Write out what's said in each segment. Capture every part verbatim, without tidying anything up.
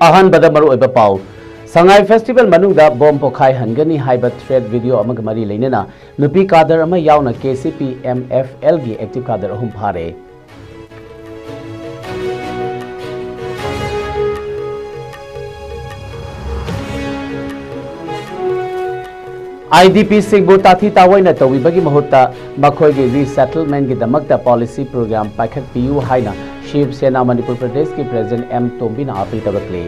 ꯑꯍꯥꯟꯕꯗ ꯃꯔꯨꯑꯣꯏꯕ ꯄꯥꯎ꯫ ꯁꯉꯥꯏ ꯐꯦꯁꯇꯤꯚꯦꯜ ꯃꯅꯨꯡꯗ ꯕꯣꯝ ꯄꯣꯈꯥꯏꯍꯟꯒꯅꯤ ꯍꯥꯏꯕ ꯊ꯭ꯔꯦꯠ ꯚꯤꯗꯤꯑꯣ ꯑꯃꯒ ꯃꯔꯤ ꯂꯩꯅꯅ ꯅꯨꯄꯤ ꯀꯥꯗꯔ ꯑꯃ ꯌꯥꯎꯅ K C P M F ꯑꯦꯜꯒꯤ ꯑꯦꯛꯇꯤꯚ ꯀꯥꯗꯔ ꯑꯍꯨꯝ ꯐꯥꯔꯦ꯫ ꯑꯥꯏ ꯗꯤ ꯄꯤꯁꯤꯡꯕꯨ ꯇꯥꯊꯤ ꯇꯥꯑꯣꯏꯅ ꯇꯧꯕꯤꯕꯒꯤ ꯃꯍꯨꯠꯇ ꯃꯈꯣꯏꯒꯤ ꯔꯤꯁꯦꯇꯜꯃꯦꯟꯒꯤꯗꯃꯛꯇ ꯄꯣꯂꯤꯁꯤ ꯄ꯭ꯔꯣꯒ꯭ꯔꯥꯝ ꯄꯥꯏꯈꯠꯄꯤꯌꯨ ꯍꯥꯏꯅ ꯁꯤꯕ ꯁꯦꯅꯥ ꯃꯅꯤꯄꯨꯔ ꯄ꯭ꯔꯗꯦꯁꯀꯤ ꯄ꯭ꯔꯦꯁꯤꯗꯦꯟꯠ ꯑꯦꯝ ꯇꯣꯝꯕꯤꯅ ꯑꯥꯄꯤꯜ ꯇꯧꯔꯛꯂꯤ꯫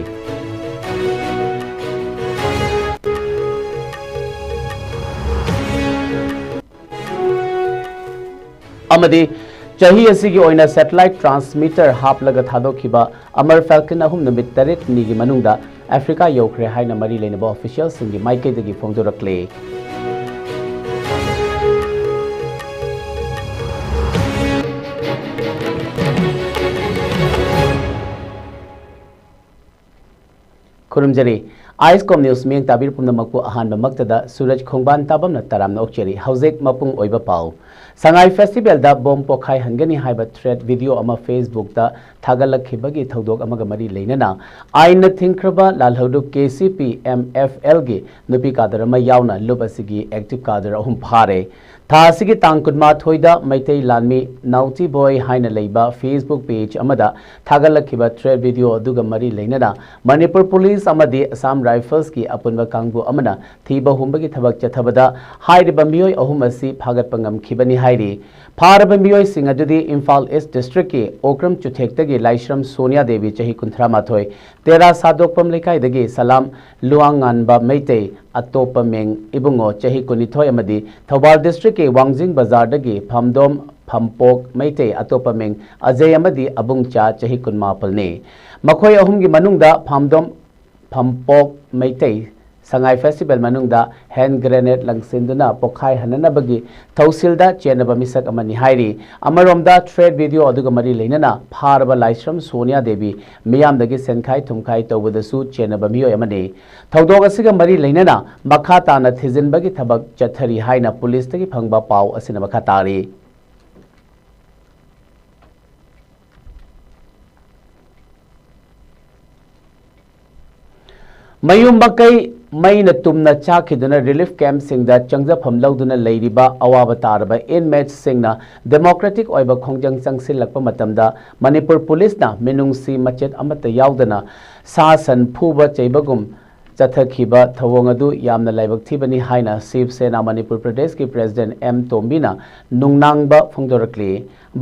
ꯑꯃꯗꯤ ꯆꯍꯤ ꯑꯁꯤꯒꯤ ꯑꯣꯏꯅ ꯁꯦꯇꯦꯂꯥꯏꯠ ꯇ꯭ꯔꯥꯟꯁꯃꯤꯇꯔ ꯍꯥꯞꯂꯒ ꯊꯥꯗꯣꯛꯈꯤꯕ ꯑꯃꯔ ꯐꯦꯜꯀꯟ ꯑꯍꯨꯝ ꯅꯨꯃꯤꯠ ꯇꯔꯦꯠꯅꯤꯒꯤ ꯃꯅꯨꯡꯗ ꯑꯐ꯭ꯔꯤꯀꯥ ꯌꯧꯈ꯭ꯔꯦ ꯍꯥꯏꯅ ꯃꯔꯤ ꯂꯩꯅꯕ ꯑꯣꯐꯤꯁꯤꯌꯦꯜꯁꯤꯡꯒꯤ ꯃꯥꯏꯀꯩꯗꯒꯤ ꯐꯣꯡꯗꯣꯔꯛꯂꯤ꯫ ꯈꯨꯔꯨꯝꯖꯔꯤ꯫ ꯑꯥꯏꯁ ꯀꯣꯝ ꯅ꯭ꯌꯨꯁ ꯃꯤꯠꯌꯦꯡ ꯇꯥꯕꯤꯔꯤꯕ ꯄꯨꯝꯅꯃꯛꯄꯨ ꯑꯍꯥꯟꯕꯃꯛꯇꯗ ꯁꯨꯔꯖ ꯈꯣꯡꯕꯥꯟ ꯇꯥꯕꯝꯅ ꯇꯔꯥꯝꯅ ꯑꯣꯛꯆꯔꯤ꯫ ꯍꯧꯖꯤꯛ ꯃꯄꯨꯡ ꯑꯣꯏꯕ ꯄꯥꯎ꯫ ꯁꯉꯥꯏ ꯐꯦꯁꯇꯤꯚꯦꯜꯗ ꯕꯣꯝ ꯄꯣꯈꯥꯏꯍꯟꯒꯅꯤ ꯍꯥꯏꯕ ꯊ꯭ꯔꯦꯠ ꯚꯤꯗꯤꯑꯣ ꯑꯃ ꯐꯦꯁꯕꯨꯛꯇ ꯊꯥꯒꯠꯂꯛꯈꯤꯕꯒꯤ ꯊꯧꯗꯣꯛ ꯑꯃꯒ ꯃꯔꯤ ꯂꯩꯅꯅ ꯑꯥꯏꯟꯅ ꯊꯤꯡꯈ꯭ꯔꯕ ꯂꯥꯜꯍꯧꯂꯨꯞ ꯀꯦ ꯁꯤ ꯄꯤ ꯑꯦꯝ ꯑꯦꯐ ꯑꯦꯜꯒꯤ ꯅꯨꯄꯤ ꯀꯥꯗꯔ ꯑꯃ ꯌꯥꯎꯅ ꯂꯨꯞ ꯑꯁꯤꯒꯤ ꯑꯦꯛꯇꯤꯚ ꯀꯥꯗꯔ ꯑꯍꯨꯝ ꯐꯥꯔꯦ꯫ ꯊꯥ ꯑꯁꯤꯒꯤ ꯇꯥꯡ ꯀꯨꯟꯃꯥꯊꯣꯏꯗ ꯃꯩꯇꯩ ꯂꯥꯟꯃꯤ ꯅꯥꯎꯇꯤ ꯕꯣꯏ ꯍꯥꯏꯅ ꯂꯩꯕ ꯐꯦꯁꯕꯨꯛ ꯄꯦꯖ ꯑꯃꯗ ꯊꯥꯒꯠꯂꯛꯈꯤꯕ ꯊ꯭ꯔꯦꯠ ꯚꯤꯗꯤꯑꯣ ꯑꯗꯨꯒ ꯃꯔꯤ ꯂꯩꯅꯅ ꯃꯅꯤꯄꯨꯔ ꯄꯨꯂꯤꯁ ꯑꯃꯗꯤ ꯑꯁꯥꯝ ꯔꯥꯏꯐꯜꯁꯀꯤ ꯑꯄꯨꯟꯕ ꯀꯥꯡꯕꯨ ꯑꯃꯅ ꯊꯤꯕ ꯍꯨꯝꯕꯒꯤ ꯊꯕꯛ ꯆꯠꯊꯕꯗ ꯍꯥꯏꯔꯤꯕ ꯃꯤꯑꯣꯏ ꯑꯍꯨꯝ ꯑꯁꯤ ꯐꯥꯒꯠꯄ ꯉꯝꯈꯤꯕꯅꯤ ꯍꯥꯏꯔꯤ꯫ ꯐꯥꯔꯕ ꯃꯤꯑꯣꯏꯁꯤꯡ ꯑꯗꯨꯗꯤ ꯏꯝꯐꯥꯜ ꯏꯁ ꯗꯤꯁꯇ꯭ꯔꯤꯛꯀꯤ ꯑꯣꯀ꯭ꯔꯝ ꯆꯨꯊꯦꯛꯇꯒꯤ ꯂꯥꯏꯁ꯭ꯔꯝ ꯁꯣꯅꯤꯌꯥ ꯗꯦꯕꯤ, ꯆꯍꯤ ꯀꯨꯟꯊ꯭ꯔꯥ ꯃꯥꯊꯣꯏ, ꯇꯦꯔꯥ ꯁꯥꯗꯣꯛꯄꯝ ꯂꯩꯀꯥꯏꯗꯒꯤ ꯁꯂꯥꯝ ꯂꯨꯋꯥꯡꯉꯥꯟꯕ ꯃꯩꯇꯩ, ꯑꯇꯣꯞꯄ ꯃꯤꯡ ꯏꯕꯨꯡꯉꯣ, ꯆꯍꯤ ꯀꯨꯟꯅꯤꯊꯣꯏ, ꯑꯃꯗꯤ ꯊꯧꯕꯥꯜ ꯗꯤꯁꯇ꯭ꯔꯤꯛꯀꯤ ꯋꯥꯡꯖꯤꯡ ꯕꯖꯥꯔꯗꯒꯤ ꯐꯥꯝꯗꯣꯝ ꯐꯝꯄꯣꯛ ꯃꯩꯇꯩ, ꯑꯇꯣꯞꯄ ꯃꯤꯡ ꯑꯖꯩ ꯑꯃꯗꯤ ꯑꯕꯨꯡꯆꯥ, ꯆꯍꯤ ꯀꯨꯟꯃꯥꯄꯜꯅꯤ꯫ ꯃꯈꯣꯏ ꯑꯍꯨꯝꯒꯤ ꯃꯅꯨꯡꯗ ꯐꯥꯝꯗꯣꯝ ꯐꯝꯄꯣꯛ ꯃꯩꯇꯩ ꯁꯉꯥꯏ ꯐꯦꯁꯇꯤꯚꯦꯜ ꯃꯅꯨꯡꯗ ꯍꯦꯟ ꯒ꯭ꯔꯦꯅꯦꯗ ꯂꯪꯁꯤꯟꯗꯨꯅ ꯄꯣꯈꯥꯏꯍꯟꯅꯅꯕꯒꯤ ꯊꯧꯁꯤꯜꯗ ꯆꯦꯟꯅꯕ ꯃꯤꯁꯛ ꯑꯃꯅꯤ ꯍꯥꯏꯔꯤ꯫ ꯑꯃꯔꯣꯝꯗ ꯊ꯭ꯔꯦꯠ ꯚꯤꯗꯤꯑꯣ ꯑꯗꯨꯒ ꯃꯔꯤ ꯂꯩꯅꯅ ꯐꯥꯔꯕ ꯂꯥꯏꯁ꯭ꯔꯝ ꯁꯣꯅꯤꯌꯥ ꯗꯦꯕꯤ ꯃꯤꯌꯥꯝꯗꯒꯤ ꯁꯦꯟꯈꯥꯏ ꯊꯨꯝꯈꯥꯏ ꯇꯧꯕꯗꯁꯨ ꯆꯦꯟꯅꯕ ꯃꯤꯑꯣꯏ ꯑꯃꯅꯤ꯫ ꯊꯧꯗꯣꯛ ꯑꯁꯤꯒ ꯃꯔꯤ ꯂꯩꯅꯅ ꯃꯈꯥ ꯇꯥꯅ ꯊꯤꯖꯤꯟꯕꯒꯤ ꯊꯕꯛ ꯆꯠꯊꯔꯤ ꯍꯥꯏꯅ ꯄꯨꯂꯤꯁꯇꯒꯤ ꯐꯪꯕ ꯄꯥꯎ ꯑꯁꯤꯅ ꯃꯈꯥ ꯇꯥꯔꯤ꯫ ꯃꯌꯨꯝ ꯃꯀꯩ ꯃꯩꯅ ꯇꯨꯝꯅ ꯆꯥꯛꯈꯤꯗꯨꯅ ꯔꯤꯂꯤꯐ ꯀꯦꯝꯞꯁꯤꯡꯗ ꯆꯪꯖꯐꯝ ꯂꯧꯗꯨꯅ ꯂꯩꯔꯤꯕ ꯑꯋꯥꯕ ꯇꯥꯔꯕ ꯏꯟꯃꯦꯠꯁꯤꯡꯅ ꯗꯦꯃꯣꯀ꯭ꯔꯦꯇꯤꯛ ꯑꯣꯏꯕ ꯈꯣꯡꯖꯪ ꯆꯪꯁꯤꯜꯂꯛꯄ ꯃꯇꯝꯗ ꯃꯅꯤꯄꯨꯔ ꯄꯨꯂꯤꯁꯅ ꯃꯤꯅꯨꯡꯁꯤ ꯃꯆꯦꯠ ꯑꯃꯠꯇ ꯌꯥꯎꯗꯅ ꯁꯥ ꯁꯟ ꯐꯨꯕ ꯆꯩꯕꯒꯨꯝ ꯆꯠꯊꯈꯤꯕ ꯊꯧꯑꯣꯡ ꯑꯗꯨ ꯌꯥꯝꯅ ꯂꯥꯏꯕꯛ ꯊꯤꯕꯅꯤ ꯍꯥꯏꯅ ꯁꯤꯕ ꯁꯦꯅꯥ ꯃꯅꯤꯄꯨꯔ ꯄ꯭ꯔꯗꯦꯁꯀꯤ ꯄ꯭ꯔꯦꯁꯤꯗꯦꯟꯠ ꯑꯦꯝ ꯇꯣꯝꯕꯤꯅ ꯅꯨꯡꯅꯥꯡꯕ ꯐꯣꯡꯗꯣꯔꯛꯂꯤ꯫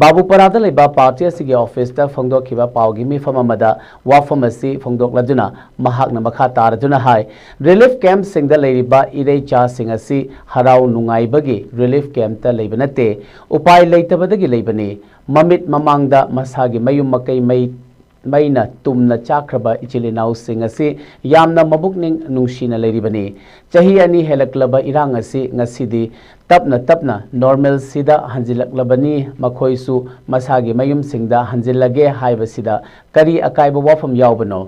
ꯕꯥꯕꯨꯄꯥꯔꯥꯗ ꯂꯩꯕ ꯄꯥꯔꯇꯤ ꯑꯁꯤꯒꯤ ꯑꯣꯐꯤꯁꯇ ꯐꯣꯡꯗꯣꯛꯈꯤꯕ ꯄꯥꯎꯒꯤ ꯃꯤꯐꯝ ꯑꯃꯗ ꯋꯥꯐꯝ ꯑꯁꯤ ꯐꯣꯡꯗꯣꯛꯂꯗꯨꯅ ꯃꯍꯥꯛꯅ ꯃꯈꯥ ꯇꯥꯔꯗꯨꯅ ꯍꯥꯏ, ꯔꯤꯂꯤꯐ ꯀꯦꯝꯞꯁꯤꯡꯗ ꯂꯩꯔꯤꯕ ꯏꯔꯩꯆꯥꯁꯤꯡ ꯑꯁꯤ ꯍꯔꯥꯎ ꯅꯨꯡꯉꯥꯏꯕꯒꯤ ꯔꯤꯂꯤꯐ ꯀꯦꯝꯞꯇ ꯂꯩꯕ ꯅꯠꯇꯦ, ꯎꯄꯥꯏ ꯂꯩꯇꯕꯗꯒꯤ ꯂꯩꯕꯅꯤ꯫ ꯃꯃꯤꯠ ꯃꯃꯥꯡꯗ ꯃꯁꯥꯒꯤ ꯃꯌꯨꯝ ꯃꯀꯩ ꯃꯩ ꯃꯩꯅ ꯇꯨꯝꯅ ꯆꯥꯛꯈ꯭ꯔꯕ ꯏꯆꯤꯜ ꯏꯅꯥꯎꯁꯤꯡ ꯑꯁꯤ ꯌꯥꯝꯅ ꯃꯕꯨꯛꯅꯤꯡ ꯅꯨꯡꯁꯤꯅ ꯂꯩꯔꯤꯕꯅꯤ꯫ ꯆꯍꯤ ꯑꯅꯤ ꯍꯦꯜꯂꯛꯂꯕ ꯏꯔꯥꯡ ꯑꯁꯤ ꯉꯁꯤꯗꯤ ꯇꯞꯅ ꯇꯞꯅ ꯅꯣꯔꯃꯦꯜꯁꯤꯗ ꯍꯟꯖꯤꯜꯂꯛꯂꯕꯅꯤ꯫ ꯃꯈꯣꯏꯁꯨ ꯃꯁꯥꯒꯤ ꯃꯌꯨꯝꯁꯤꯡꯗ ꯍꯟꯖꯤꯜꯂꯒꯦ ꯍꯥꯏꯕꯁꯤꯗ ꯀꯔꯤ ꯑꯀꯥꯏꯕ ꯋꯥꯐꯝ ꯌꯥꯎꯕꯅꯣ?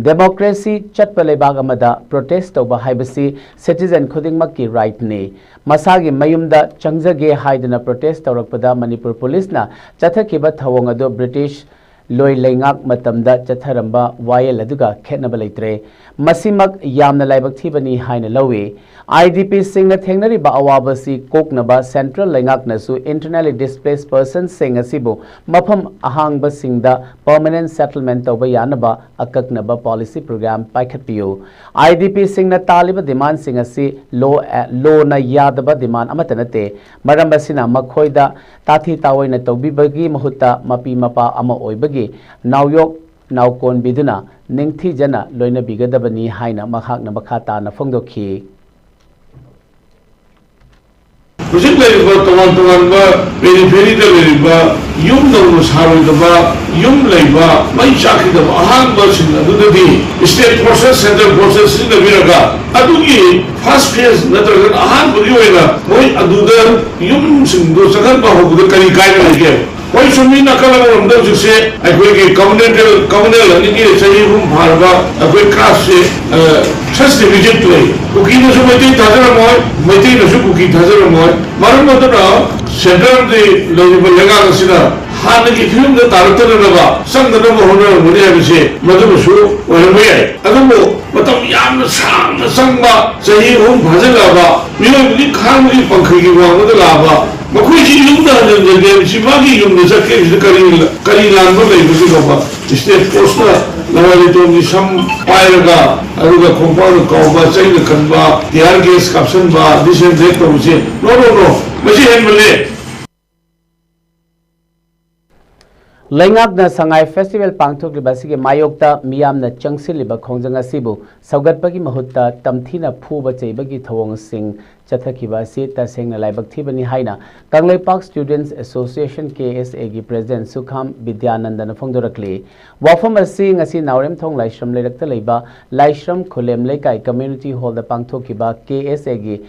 ꯗꯦꯃꯣꯀ꯭ꯔꯦꯁꯤ ꯆꯠꯄ ꯂꯩꯕꯥꯛ ꯑꯃꯗ ꯄ꯭ꯔꯣꯇꯦꯁ ꯇꯧꯕ ꯍꯥꯏꯕꯁꯤ ꯁꯤꯇꯤꯖꯟ ꯈꯨꯗꯤꯡꯃꯛꯀꯤ ꯔꯥꯏꯠꯅꯤ꯫ ꯃꯁꯥꯒꯤ ꯃꯌꯨꯝꯗ ꯆꯪꯖꯒꯦ ꯍꯥꯏꯗꯨꯅ ꯄ꯭ꯔꯣꯇꯦꯁ ꯇꯧꯔꯛꯄꯗ ꯃꯅꯤꯄꯨꯔ ꯄꯨꯂꯤꯁꯅ ꯆꯠꯊꯈꯤꯕ ꯊꯧꯑꯣꯡ ꯑꯗꯨ ꯕ꯭ꯔꯤꯇꯤꯁ ꯂꯣꯏ ꯂꯩꯉꯥꯛ ꯃꯇꯝꯗ ꯆꯠꯊꯔꯝꯕ ꯋꯥꯌꯦꯜ ꯑꯗꯨꯒ ꯈꯦꯠꯅꯕ ꯂꯩꯇ꯭ꯔꯦ꯫ ꯃꯁꯤꯃꯛ ꯌꯥꯝꯅ ꯂꯥꯏꯕꯛ ꯊꯤꯕꯅꯤ ꯍꯥꯏꯅ ꯂꯧꯏ꯫ ꯑꯥꯏ ꯗꯤ ꯄꯤꯁꯤꯡꯅ ꯊꯦꯡꯅꯔꯤꯕ ꯑꯋꯥꯕꯁꯤ ꯀꯣꯛꯅꯕ ꯁꯦꯟꯇ꯭ꯔꯦꯜ ꯂꯩꯉꯥꯛꯅꯁꯨ ꯏꯟꯇꯔꯅꯦꯂꯤ ꯗꯤꯁꯄ꯭ꯂꯦꯁ ꯄꯔꯁꯟꯁꯤꯡ ꯑꯁꯤꯕꯨ ꯃꯐꯝ ꯑꯍꯥꯡꯕꯁꯤꯡꯗ ꯄꯔꯃꯅꯦꯟꯠ ꯁꯦꯇꯜꯃꯦꯟꯠ ꯇꯧꯕ ꯌꯥꯅꯕ ꯑꯀꯛꯅꯕ ꯄꯣꯂꯤꯁꯤ ꯄ꯭ꯔꯣꯒ꯭ꯔꯥꯝ ꯄꯥꯏꯈꯠꯄꯤꯌꯨ꯫ ꯑꯥꯏ ꯗꯤ ꯄꯤꯁꯤꯡꯅ ꯇꯥꯜꯂꯤꯕ ꯗꯤꯃꯥꯟꯁꯤꯡ ꯑꯁꯤ ꯂꯣ, ꯂꯣꯅ ꯌꯥꯗꯕ ꯗꯤꯃꯥꯟ ꯑꯃꯠꯇ ꯅꯠꯇꯦ꯫ ꯃꯔꯝ ꯑꯁꯤꯅ ꯃꯈꯣꯏꯗ ꯇꯥꯊꯤ ꯇꯥꯑꯣꯏꯅ ꯇꯧꯕꯤꯕꯒꯤ ꯃꯍꯨꯠꯇ ꯃꯄꯤ ꯃꯄꯥ ꯑꯃ ꯑꯣꯏꯕꯒꯤ ꯅꯥꯎꯌꯣꯛ ꯅꯥꯎꯀꯣꯟꯕꯤꯗꯨꯅ ꯅꯤꯡꯊꯤꯖꯅ ꯂꯣꯏꯅꯕꯤꯒꯗꯕꯅꯤ ꯍꯥꯏꯅ ꯃꯍꯥꯛꯅ ꯃꯈꯥ ꯇꯥꯅ ꯐꯣꯡꯗꯣꯛꯈꯤ꯫ ꯍꯧꯖꯤꯛ ꯂꯩꯔꯤꯕ ꯇꯣꯉꯥꯟ ꯇꯣꯉꯥꯟꯕ ꯄꯦꯔꯤꯐꯦꯔꯤꯗ ꯂꯩꯔꯤꯕ ꯌꯨꯝ ꯅꯧꯅ ꯁꯥꯔꯣꯏꯗꯕ, ꯌꯨꯝ ꯂꯩꯕ, ꯃꯩ ꯆꯥꯛꯈꯤꯗꯕ ꯑꯍꯥꯟꯕꯁꯤꯡ ꯑꯗꯨꯗꯗꯤ ꯁ꯭ꯇꯦꯠ ꯐꯣꯔꯁꯦꯁ, ꯁꯦꯟꯇ꯭ꯔꯦꯜ ꯐꯣꯔꯁꯦꯁ ꯁꯤꯖꯤꯟꯅꯕꯤꯔꯒ ꯑꯗꯨꯒꯤ ꯐꯥꯔꯁ ꯐꯦꯖ ꯅꯠꯇ꯭ꯔꯒꯅ ꯑꯍꯥꯟꯕꯒꯤ ꯑꯣꯏꯅ ꯃꯣꯏ ꯑꯗꯨꯗ ꯌꯨꯝꯁꯤꯡꯗꯣ ꯆꯪꯍꯟꯕ ꯍꯧꯕꯗ ꯀꯔꯤ ꯀꯥꯏꯕ ꯂꯩꯒꯦ? ꯍꯣꯏ, ꯆꯨꯝꯃꯤ, ꯅꯥꯀꯜ ꯑꯃꯔꯣꯝꯗ ꯍꯧꯖꯤꯛꯁꯦ ꯑꯩꯈꯣꯏꯒꯤ ꯀꯝꯃꯨꯅꯦꯜ, ꯀꯝꯃꯨꯅꯦꯜ ꯑꯅꯤꯒꯤ ꯆꯍꯤ ꯑꯍꯨꯝ ꯐꯥꯔꯕ ꯑꯩꯈꯣꯏ ꯀ꯭ꯂꯥꯁꯁꯦ, ꯑ, ꯁꯁ ꯗꯤꯕꯤꯖꯟ ꯂꯩ꯫ ꯀꯨꯀꯤꯅꯁꯨ ꯃꯩꯇꯩ ꯊꯥꯖꯔꯝꯃꯣꯏ, ꯃꯩꯇꯩꯅꯁꯨ ꯀꯨꯀꯤ ꯊꯥꯖꯔꯝꯃꯣꯏ꯫ ꯃꯔꯝ ꯑꯗꯨꯅ ꯁꯦꯟꯇ꯭ꯔꯦꯜꯒꯤ ꯂꯩꯔꯤꯕ ꯂꯩꯉꯥꯛ ꯑꯁꯤꯅ ꯍꯥꯟꯅꯒꯤ ꯐꯤꯕꯝꯗ ꯇꯥꯔꯛꯇꯅꯅꯕ ꯆꯪꯗꯅꯕ ꯍꯣꯠꯅꯔꯝꯒꯅꯤ ꯍꯥꯏꯕꯁꯤ ꯃꯗꯨꯃꯁꯨ ꯑꯣꯏꯔꯝꯕ ꯌꯥꯏ꯫ ꯑꯗꯨꯕꯨ ꯃꯇꯝ ꯌꯥꯝꯅ ꯁꯥꯡꯅ ꯆꯪꯕ, ꯆꯍꯤ ꯑꯍꯨꯝ ꯐꯥꯖꯤꯜꯂꯛꯑꯕ ꯃꯤꯑꯣꯏꯕꯒꯤ ꯈꯥꯡꯕꯒꯤ ꯄꯪꯈꯩꯒꯤ ꯋꯥꯡꯃꯗ ꯂꯥꯛꯑꯕ, ꯃꯈꯣꯏꯁꯤ ꯌꯨꯝꯗ ꯍꯟꯖꯤꯟꯖꯒꯦ ꯍꯥꯏꯕꯁꯤ ꯃꯥꯒꯤ ꯌꯨꯝꯗ ꯆꯠꯀꯦ ꯍꯥꯏꯕꯁꯤꯗ ꯀꯔꯤ, ꯀꯔꯤ ꯂꯥꯟꯕ ꯂꯩꯕꯒꯦ ꯐꯥꯎꯕ? ꯏꯁꯇꯦꯠ ꯐꯣꯔꯁꯅ ꯂꯋꯥꯏ ꯂꯩꯇꯣꯟꯒꯤ ꯁꯝ ꯄꯥꯏꯔꯒ, ꯑꯗꯨꯒ ꯈꯣꯡꯄꯥꯛꯅ ꯀꯥꯎꯕ, ꯆꯩꯅ ꯀꯟꯕ, tear gas ꯀꯥꯞꯁꯟꯕ, disinfect ꯇꯧꯕꯁꯦ, no, no, no, ꯃꯁꯤ ꯍꯦꯟꯃꯜꯂꯦ꯫ ꯂꯩꯉꯥꯛꯅ ꯁꯉꯥꯏ ꯐꯦꯁꯇꯤꯚꯦꯜ ꯄꯥꯡꯊꯣꯛꯂꯤꯕ ꯑꯁꯤꯒꯤ ꯃꯥꯌꯣꯛꯇ ꯃꯤꯌꯥꯝꯅ ꯆꯪꯁꯤꯜꯂꯤꯕ ꯈꯣꯡꯖꯪ ꯑꯁꯤꯕꯨ ꯁꯧꯒꯠꯄꯒꯤ ꯃꯍꯨꯠꯇ ꯇꯝꯊꯤꯅ ꯐꯨꯕ ꯆꯩꯕꯒꯤ ꯊꯧꯑꯣꯡꯁꯤꯡ ꯆꯠꯊꯈꯤꯕ ꯑꯁꯤ ꯇꯁꯦꯡꯅ ꯂꯥꯏꯕꯛ ꯊꯤꯕꯅꯤ ꯍꯥꯏꯅ Kangleipak Students Association, K S A ꯒꯤ President ꯁꯨꯈꯥꯝ ꯕꯤꯗ꯭ꯌꯥꯅꯟꯗꯅ ꯐꯣꯡꯗꯣꯔꯛꯂꯤ꯫ ꯋꯥꯐꯝ ꯑꯁꯤ ꯉꯁꯤ ꯅꯥꯎꯔꯦꯝꯊꯣꯡ ꯂꯥꯏꯁ꯭ꯔꯝ ꯂꯩꯔꯛꯇ ꯂꯩꯕ ꯂꯥꯏꯁ꯭ꯔꯝ ꯈꯨꯂꯦꯝ ꯂꯩꯀꯥꯏ Community Hall ꯗ ꯄꯥꯡꯊꯣꯛꯈꯤꯕ K S A ꯒꯤ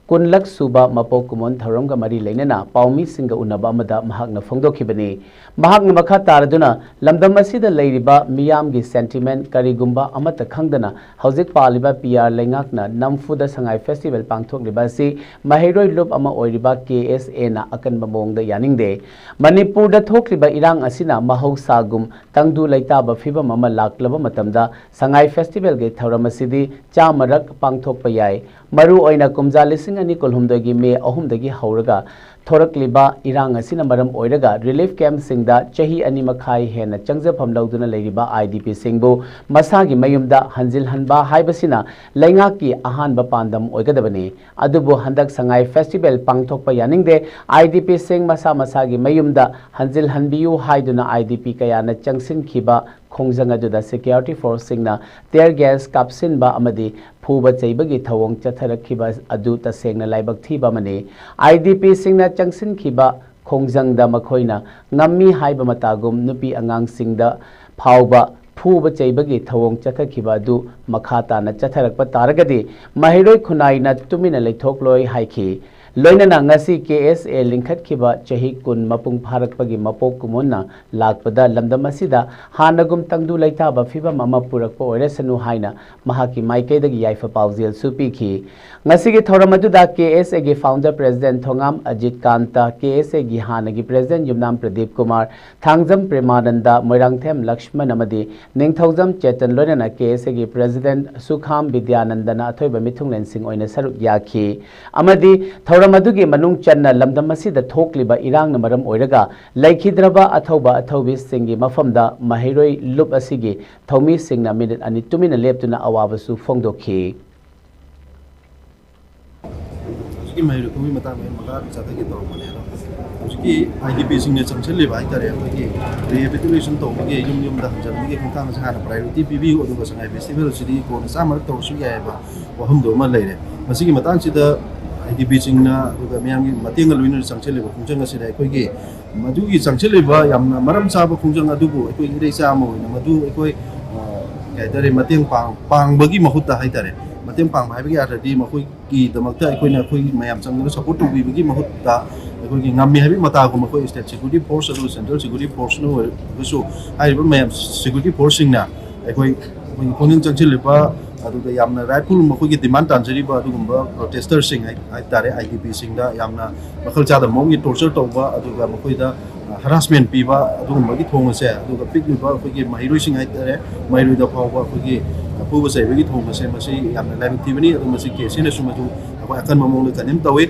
ꯀꯨꯟꯂꯛ ꯁꯨꯕ ꯃꯄꯣꯛ ꯀꯨꯝꯑꯣꯟ ꯊꯧꯔꯝꯒ ꯃꯔꯤ ꯂꯩꯅꯅ ꯄꯥꯎꯃꯤꯁꯤꯡꯒ ꯎꯅꯕ ꯑꯃꯗ ꯃꯍꯥꯛꯅ ꯐꯣꯡꯗꯣꯛꯈꯤꯕꯅꯤ꯫ ꯃꯍꯥꯛꯅ ꯃꯈꯥ ꯇꯥꯔꯗꯨꯅ, ꯂꯝꯗꯝ ꯑꯁꯤꯗ ꯂꯩꯔꯤꯕ ꯃꯤꯌꯥꯝꯒꯤ sentiment ꯀꯔꯤꯒꯨꯝꯕ ꯑꯃꯠꯇ ꯈꯪꯗꯅ ꯍꯧꯖꯤꯛ ꯄꯥꯜꯂꯤꯕ P R ꯂꯩꯉꯥꯛꯅ ꯅꯝꯐꯨꯗ ꯁꯉꯥꯏ ꯐꯦꯁꯇꯤꯚꯦꯜ ꯄꯥꯡꯊꯣꯛꯂꯤꯕ ꯑꯁꯤ ꯃꯍꯩꯔꯣꯏ ꯂꯨꯞ ꯑꯃ ꯑꯣꯏꯔꯤꯕ K S A ꯅ ꯑꯀꯟꯕ ꯃꯑꯣꯡꯗ ꯌꯥꯅꯤꯡꯗꯦ꯫ ꯃꯅꯤꯄꯨꯔꯗ ꯊꯣꯛꯂꯤꯕ ꯏꯔꯥꯡ ꯑꯁꯤꯅ ꯃꯍꯧꯁꯥꯒꯨꯝ ꯇꯪꯗꯨ ꯂꯩꯇꯥꯕ ꯐꯤꯕꯝ ꯑꯃ ꯂꯥꯛꯂꯕ ꯃꯇꯝꯗ ꯁꯉꯥꯏ ꯐꯦꯁꯇꯤꯚꯦꯜꯒꯤ ꯊꯧꯔꯝ ꯑꯁꯤꯗꯤ ꯆꯥꯝꯃꯔꯛ ꯄꯥꯡꯊꯣꯛꯄ ꯌꯥꯏ꯫ ꯃꯔꯨ ꯑꯣꯏꯅ ꯀꯨꯝꯖꯥ ꯂꯤꯁꯤꯡ ꯑꯅꯤ ꯀꯨꯟꯍꯨꯝꯗꯣꯏꯒꯤ ꯃꯦ ꯑꯍꯨꯝꯗꯒꯤ ꯍꯧꯔꯒ ꯊꯣꯔꯛꯂꯤꯕ ꯏꯔꯥꯡ ꯑꯁꯤꯅ ꯃꯔꯝ ꯑꯣꯏꯔꯒ relief camp ꯁꯤꯡꯗ ꯆꯍꯤ ꯑꯅꯤ ꯃꯈꯥꯏ ꯍꯦꯟꯅ ꯆꯪꯖꯐꯝ ꯂꯧꯗꯨꯅ ꯂꯩꯔꯤꯕ I D P ꯁꯤꯡꯕꯨ ꯃꯁꯥꯒꯤ ꯃꯌꯨꯝꯗ ꯍꯟꯖꯤꯜꯍꯟꯕ ꯍꯥꯏꯕꯁꯤꯅ ꯂꯩꯉꯥꯛꯀꯤ ꯑꯍꯥꯟꯕ ꯄꯥꯟꯗꯝ ꯑꯣꯏꯒꯗꯕꯅꯤ꯫ ꯑꯗꯨꯕꯨ ꯍꯟꯗꯛ ꯁꯉꯥꯏ ꯐꯦꯁꯇꯤꯚꯦꯜ ꯄꯥꯡꯊꯣꯛꯄ ꯌꯥꯅꯤꯡꯗꯦ, I D P ꯁꯤꯡ ꯃꯁꯥ ꯃꯁꯥꯒꯤ ꯃꯌꯨꯝꯗ ꯍꯟꯖꯤꯜꯍꯟꯕꯤꯌꯨ ꯍꯥꯏꯗꯨꯅ I D P ꯀꯌꯥꯅ ꯆꯪꯁꯤꯟꯈꯤꯕ ꯈꯣꯡꯖꯪ ꯑꯗꯨꯗ security force ꯁꯤꯡꯅ tear gas ꯀꯥꯞꯁꯤꯟꯕ ꯑꯃꯗꯤ ꯐꯨꯕ ꯆꯩꯕꯒꯤ ꯊꯧꯑꯣꯡ ꯆꯠꯊꯔꯛꯈꯤꯕ ꯑꯗꯨ ꯇꯁꯦꯡꯅ ꯂꯥꯏꯕꯛ ꯊꯤꯕ ꯑꯃꯅꯤ꯫ I D P ꯁꯤꯡꯅ ꯆꯪꯁꯤꯟꯈꯤꯕ ꯈꯣꯡꯖꯪꯗ ꯃꯈꯣꯏꯅ ꯉꯝꯃꯤ ꯍꯥꯏꯕ ꯃꯇꯥꯒꯨꯝ ꯅꯨꯄꯤ ꯑꯉꯥꯡꯁꯤꯡꯗ ꯐꯥꯎꯕ ꯐꯨꯕ ꯆꯩꯕꯒꯤ ꯊꯧꯑꯣꯡ ꯆꯠꯊꯈꯤꯕ ꯑꯗꯨ ꯃꯈꯥ ꯇꯥꯅ ꯆꯠꯊꯔꯛꯄ ꯇꯥꯔꯒꯗꯤ ꯃꯍꯩꯔꯣꯏ ꯈꯨꯟꯅꯥꯏꯅ ꯇꯨꯃꯤꯟꯅ ꯂꯩꯊꯣꯛꯂꯣꯏ ꯍꯥꯏꯈꯤ꯫ ꯂꯣꯏꯅꯅ ꯉꯁꯤ ꯀꯦ ꯑꯦꯁ ꯑꯦ ꯂꯤꯡꯈꯠꯈꯤꯕ ꯆꯍꯤ ꯀꯨꯟ ꯃꯄꯨꯡ ꯐꯥꯔꯛꯄꯒꯤ ꯃꯄꯣꯛ ꯀꯨꯝꯑꯣꯟꯅ ꯂꯥꯛꯄꯗ ꯂꯝꯗꯝ ꯑꯁꯤꯗ ꯍꯥꯟꯅꯒꯨꯝ ꯇꯪꯗꯨ ꯂꯩꯇꯥꯕ ꯐꯤꯕꯝ ꯑꯃ ꯄꯨꯔꯛꯄ ꯑꯣꯏꯔꯁꯅꯨ ꯍꯥꯏꯅ ꯃꯍꯥꯛꯀꯤ ꯃꯥꯏꯀꯩꯗꯒꯤ ꯌꯥꯏꯐ ꯄꯥꯎꯖꯦꯜꯁꯨ ꯄꯤꯈꯤ꯫ ꯉꯁꯤꯒꯤ ꯊꯧꯔꯝ ꯑꯗꯨꯗ ꯀꯦ ꯑꯦꯁ ꯑꯦꯒꯤ founder president ꯊꯣꯉꯥꯝ ꯑꯖꯤꯠ ꯀꯥꯟꯇ, ꯀꯦ ꯑꯦꯁ ꯑꯦꯒꯤ ꯍꯥꯟꯅꯒꯤ president ꯌꯨꯝꯅꯥꯝ ꯄ꯭ꯔꯗꯤꯞ ꯀꯨꯃꯥꯔ, ꯊꯥꯡꯖꯝ ꯄ꯭ꯔꯦꯃꯥꯅꯟꯗ, ꯃꯣꯏꯔꯥꯡꯊꯦꯝ ꯂꯛꯁꯃꯟ ꯑꯃꯗꯤ ꯅꯤꯡꯊꯧꯖꯝ ꯆꯦꯇꯟ ꯂꯣꯏꯅꯅ ꯀꯦ ꯑꯦꯁ ꯑꯦꯒꯤ president ꯁꯨꯈꯥꯝ ꯕꯤꯗ꯭ꯌꯥꯅꯟꯗꯅ ꯑꯊꯣꯏꯕ ꯃꯤꯊꯨꯡꯂꯦꯟꯁꯤꯡ ꯑꯣꯏꯅ ꯁꯔꯨꯛ ꯌꯥꯈꯤ꯫ ꯑꯃꯗꯤ ꯊꯧꯔꯝ ꯑꯗꯨꯒꯤ ꯃꯅꯨꯡ ꯆꯟꯅ ꯂꯝꯗꯝ ꯑꯁꯤꯗ ꯊꯣꯛꯂꯤꯕ ꯏꯔꯥꯡꯅ ꯃꯔꯝ ꯑꯣꯏꯔꯒ ꯂꯩꯈꯤꯗ꯭ꯔꯕ ꯑꯊꯧꯕ ꯑꯊꯧꯕꯤꯁꯤꯡꯒꯤ ꯃꯐꯝꯗ ꯃꯍꯩꯔꯣꯏ ꯂꯨꯞ ꯑꯁꯤꯒꯤ ꯊꯧꯃꯤꯁꯤꯡꯅ ꯃꯤꯅꯤꯠ ꯑꯅꯤ ꯇꯨꯃꯤꯟꯅ ꯂꯦꯞꯇꯨꯅ ꯑꯋꯥꯕꯁꯨ ꯐꯣꯡꯗꯣꯛꯈꯤ꯫ ꯍꯧꯖꯤꯛꯀꯤ ꯃꯍꯩꯔꯣꯏ ꯈꯣꯡꯒꯤ ꯃꯇꯥꯡꯗ ꯑꯩ ꯃꯈꯥ ꯆꯠꯊꯒꯦ ꯇꯧꯔꯝꯕꯅꯦ꯫ ꯑꯗꯣ ꯍꯧꯖꯤꯛꯀꯤ ꯑꯥꯏ ꯗꯤ ꯄꯤꯁꯤꯡꯅ ꯆꯪꯁꯤꯜꯂꯤꯕ ꯍꯥꯏꯇꯥꯔꯦ, ꯑꯩꯈꯣꯏꯒꯤ rehabilitation ꯇꯧꯕꯒꯤ, ꯌꯨꯝ ꯌꯨꯝꯗ ꯍꯟꯖꯟꯕꯒꯤ ꯈꯣꯡꯊꯥꯡ ꯑꯁꯦ ꯍꯥꯟꯅ priority ꯄꯤꯕꯤꯌꯨ, ꯑꯗꯨꯒ ꯁꯉꯥꯏ festival ꯑꯁꯤꯗꯤ ꯀꯣꯟꯅ ꯆꯥꯝꯃꯔꯛ ꯇꯧꯔꯁꯨ ꯌꯥꯏ ꯍꯥꯏꯕ ꯋꯥꯐꯝꯗꯨ ꯑꯃ ꯂꯩꯔꯦ꯫ ꯃꯁꯤꯒꯤ ꯃꯇꯥꯡꯁꯤꯗ ꯑꯥꯏ ꯗꯤ ꯄꯤꯁꯤꯡꯅ ꯑꯗꯨꯒ ꯃꯤꯌꯥꯝꯒꯤ ꯃꯇꯦꯡꯒ ꯂꯣꯏꯅꯅ ꯆꯪꯁꯤꯜꯂꯤꯕ ꯈꯣꯡꯖꯪ ꯑꯁꯤꯗ ꯑꯩꯈꯣꯏꯒꯤ ꯃꯗꯨꯒꯤ ꯆꯪꯁꯤꯜꯂꯤꯕ ꯌꯥꯝꯅ ꯃꯔꯝ ꯆꯥꯕ ꯈꯣꯡꯖꯪ ꯑꯗꯨꯕꯨ ꯑꯩꯈꯣꯏ ꯏꯔꯩꯆꯥ ꯑꯃ ꯑꯣꯏꯅ ꯃꯗꯨ ꯑꯩꯈꯣꯏ, ꯑ, ꯀꯩ ꯍꯥꯏꯇꯥꯔꯦ, ꯃꯇꯦꯡ ꯄꯥꯡ-, ꯄꯥꯡꯕꯒꯤ ꯃꯍꯨꯠꯇ ꯍꯥꯏꯇꯥꯔꯦ, ꯃꯇꯦꯡ ꯄꯥꯡꯕ ꯍꯥꯏꯕꯒꯤ ꯑꯥꯔꯊꯗꯤ ꯃꯈꯣꯏꯒꯤꯗꯃꯛꯇ ꯑꯩꯈꯣꯏꯅ ꯑꯩꯈꯣꯏꯒꯤ ꯃꯌꯥꯝ ꯆꯪꯗꯅ support ꯇꯧꯕꯤꯕꯒꯤ ꯃꯍꯨꯠꯇ ꯑꯩꯈꯣꯏꯒꯤ ꯉꯝꯃꯤ ꯍꯥꯏꯕꯒꯤ ꯃꯇꯥꯒꯨꯝ ꯑꯩꯈꯣꯏ state security force ꯑꯗꯨꯒ central security forceꯅ ꯑꯣꯏꯔꯒꯁꯨ ꯍꯥꯏꯔꯤꯕ ꯃꯌꯥꯝ security forceꯁꯤꯡꯅ ꯑꯩꯈꯣꯏ, ꯑꯩꯈꯣꯏꯒꯤ ꯈꯣꯡꯖꯪ ꯆꯪꯁꯤꯜꯂꯤꯕ ꯑꯗꯨꯒ ꯌꯥꯝꯅ rightful ꯃꯈꯣꯏꯒꯤ demand ꯇꯥꯟꯖꯔꯤꯕ ꯑꯗꯨꯒꯨꯝꯕ protesterꯁꯤꯡ ꯍꯥꯏ-, ꯍꯥꯏꯇꯥꯔꯦ, ꯑꯥꯏ ꯗꯤ ꯄꯤꯁꯤꯡꯗ ꯌꯥꯝꯅ ꯃꯈꯜ ꯆꯥꯗꯕ ꯃꯑꯣꯡꯒꯤ torture ꯇꯧꯕ ꯑꯗꯨꯒ ꯃꯈꯣꯏꯗ harassment ꯄꯤꯕ ꯑꯗꯨꯒꯨꯝꯕꯒꯤ ꯊꯣꯡ ꯑꯁꯦ, ꯑꯗꯨꯒ ꯄꯤꯛꯂꯤꯕ ꯑꯩꯈꯣꯏꯒꯤ ꯃꯍꯩꯔꯣꯏꯁꯤꯡ ꯍꯥꯏꯇꯥꯔꯦ, ꯃꯍꯩꯔꯣꯏꯗ ꯐꯥꯎꯕ ꯑꯩꯈꯣꯏꯒꯤ ꯐꯨꯕ ꯆꯩꯕꯒꯤ ꯊꯣꯡ ꯑꯁꯦ ꯃꯁꯤ ꯌꯥꯝꯅ ꯂꯥꯏꯕꯛ ꯊꯤꯕꯅꯤ꯫ ꯑꯗꯨ ꯃꯁꯤ ꯀꯦ ꯑꯦꯁ ꯑꯦꯅꯁꯨ ꯃꯗꯨ ꯑꯩꯈꯣꯏ ꯑꯀꯟꯕ ꯃꯑꯣꯡꯗ condemn ꯇꯧꯏ꯫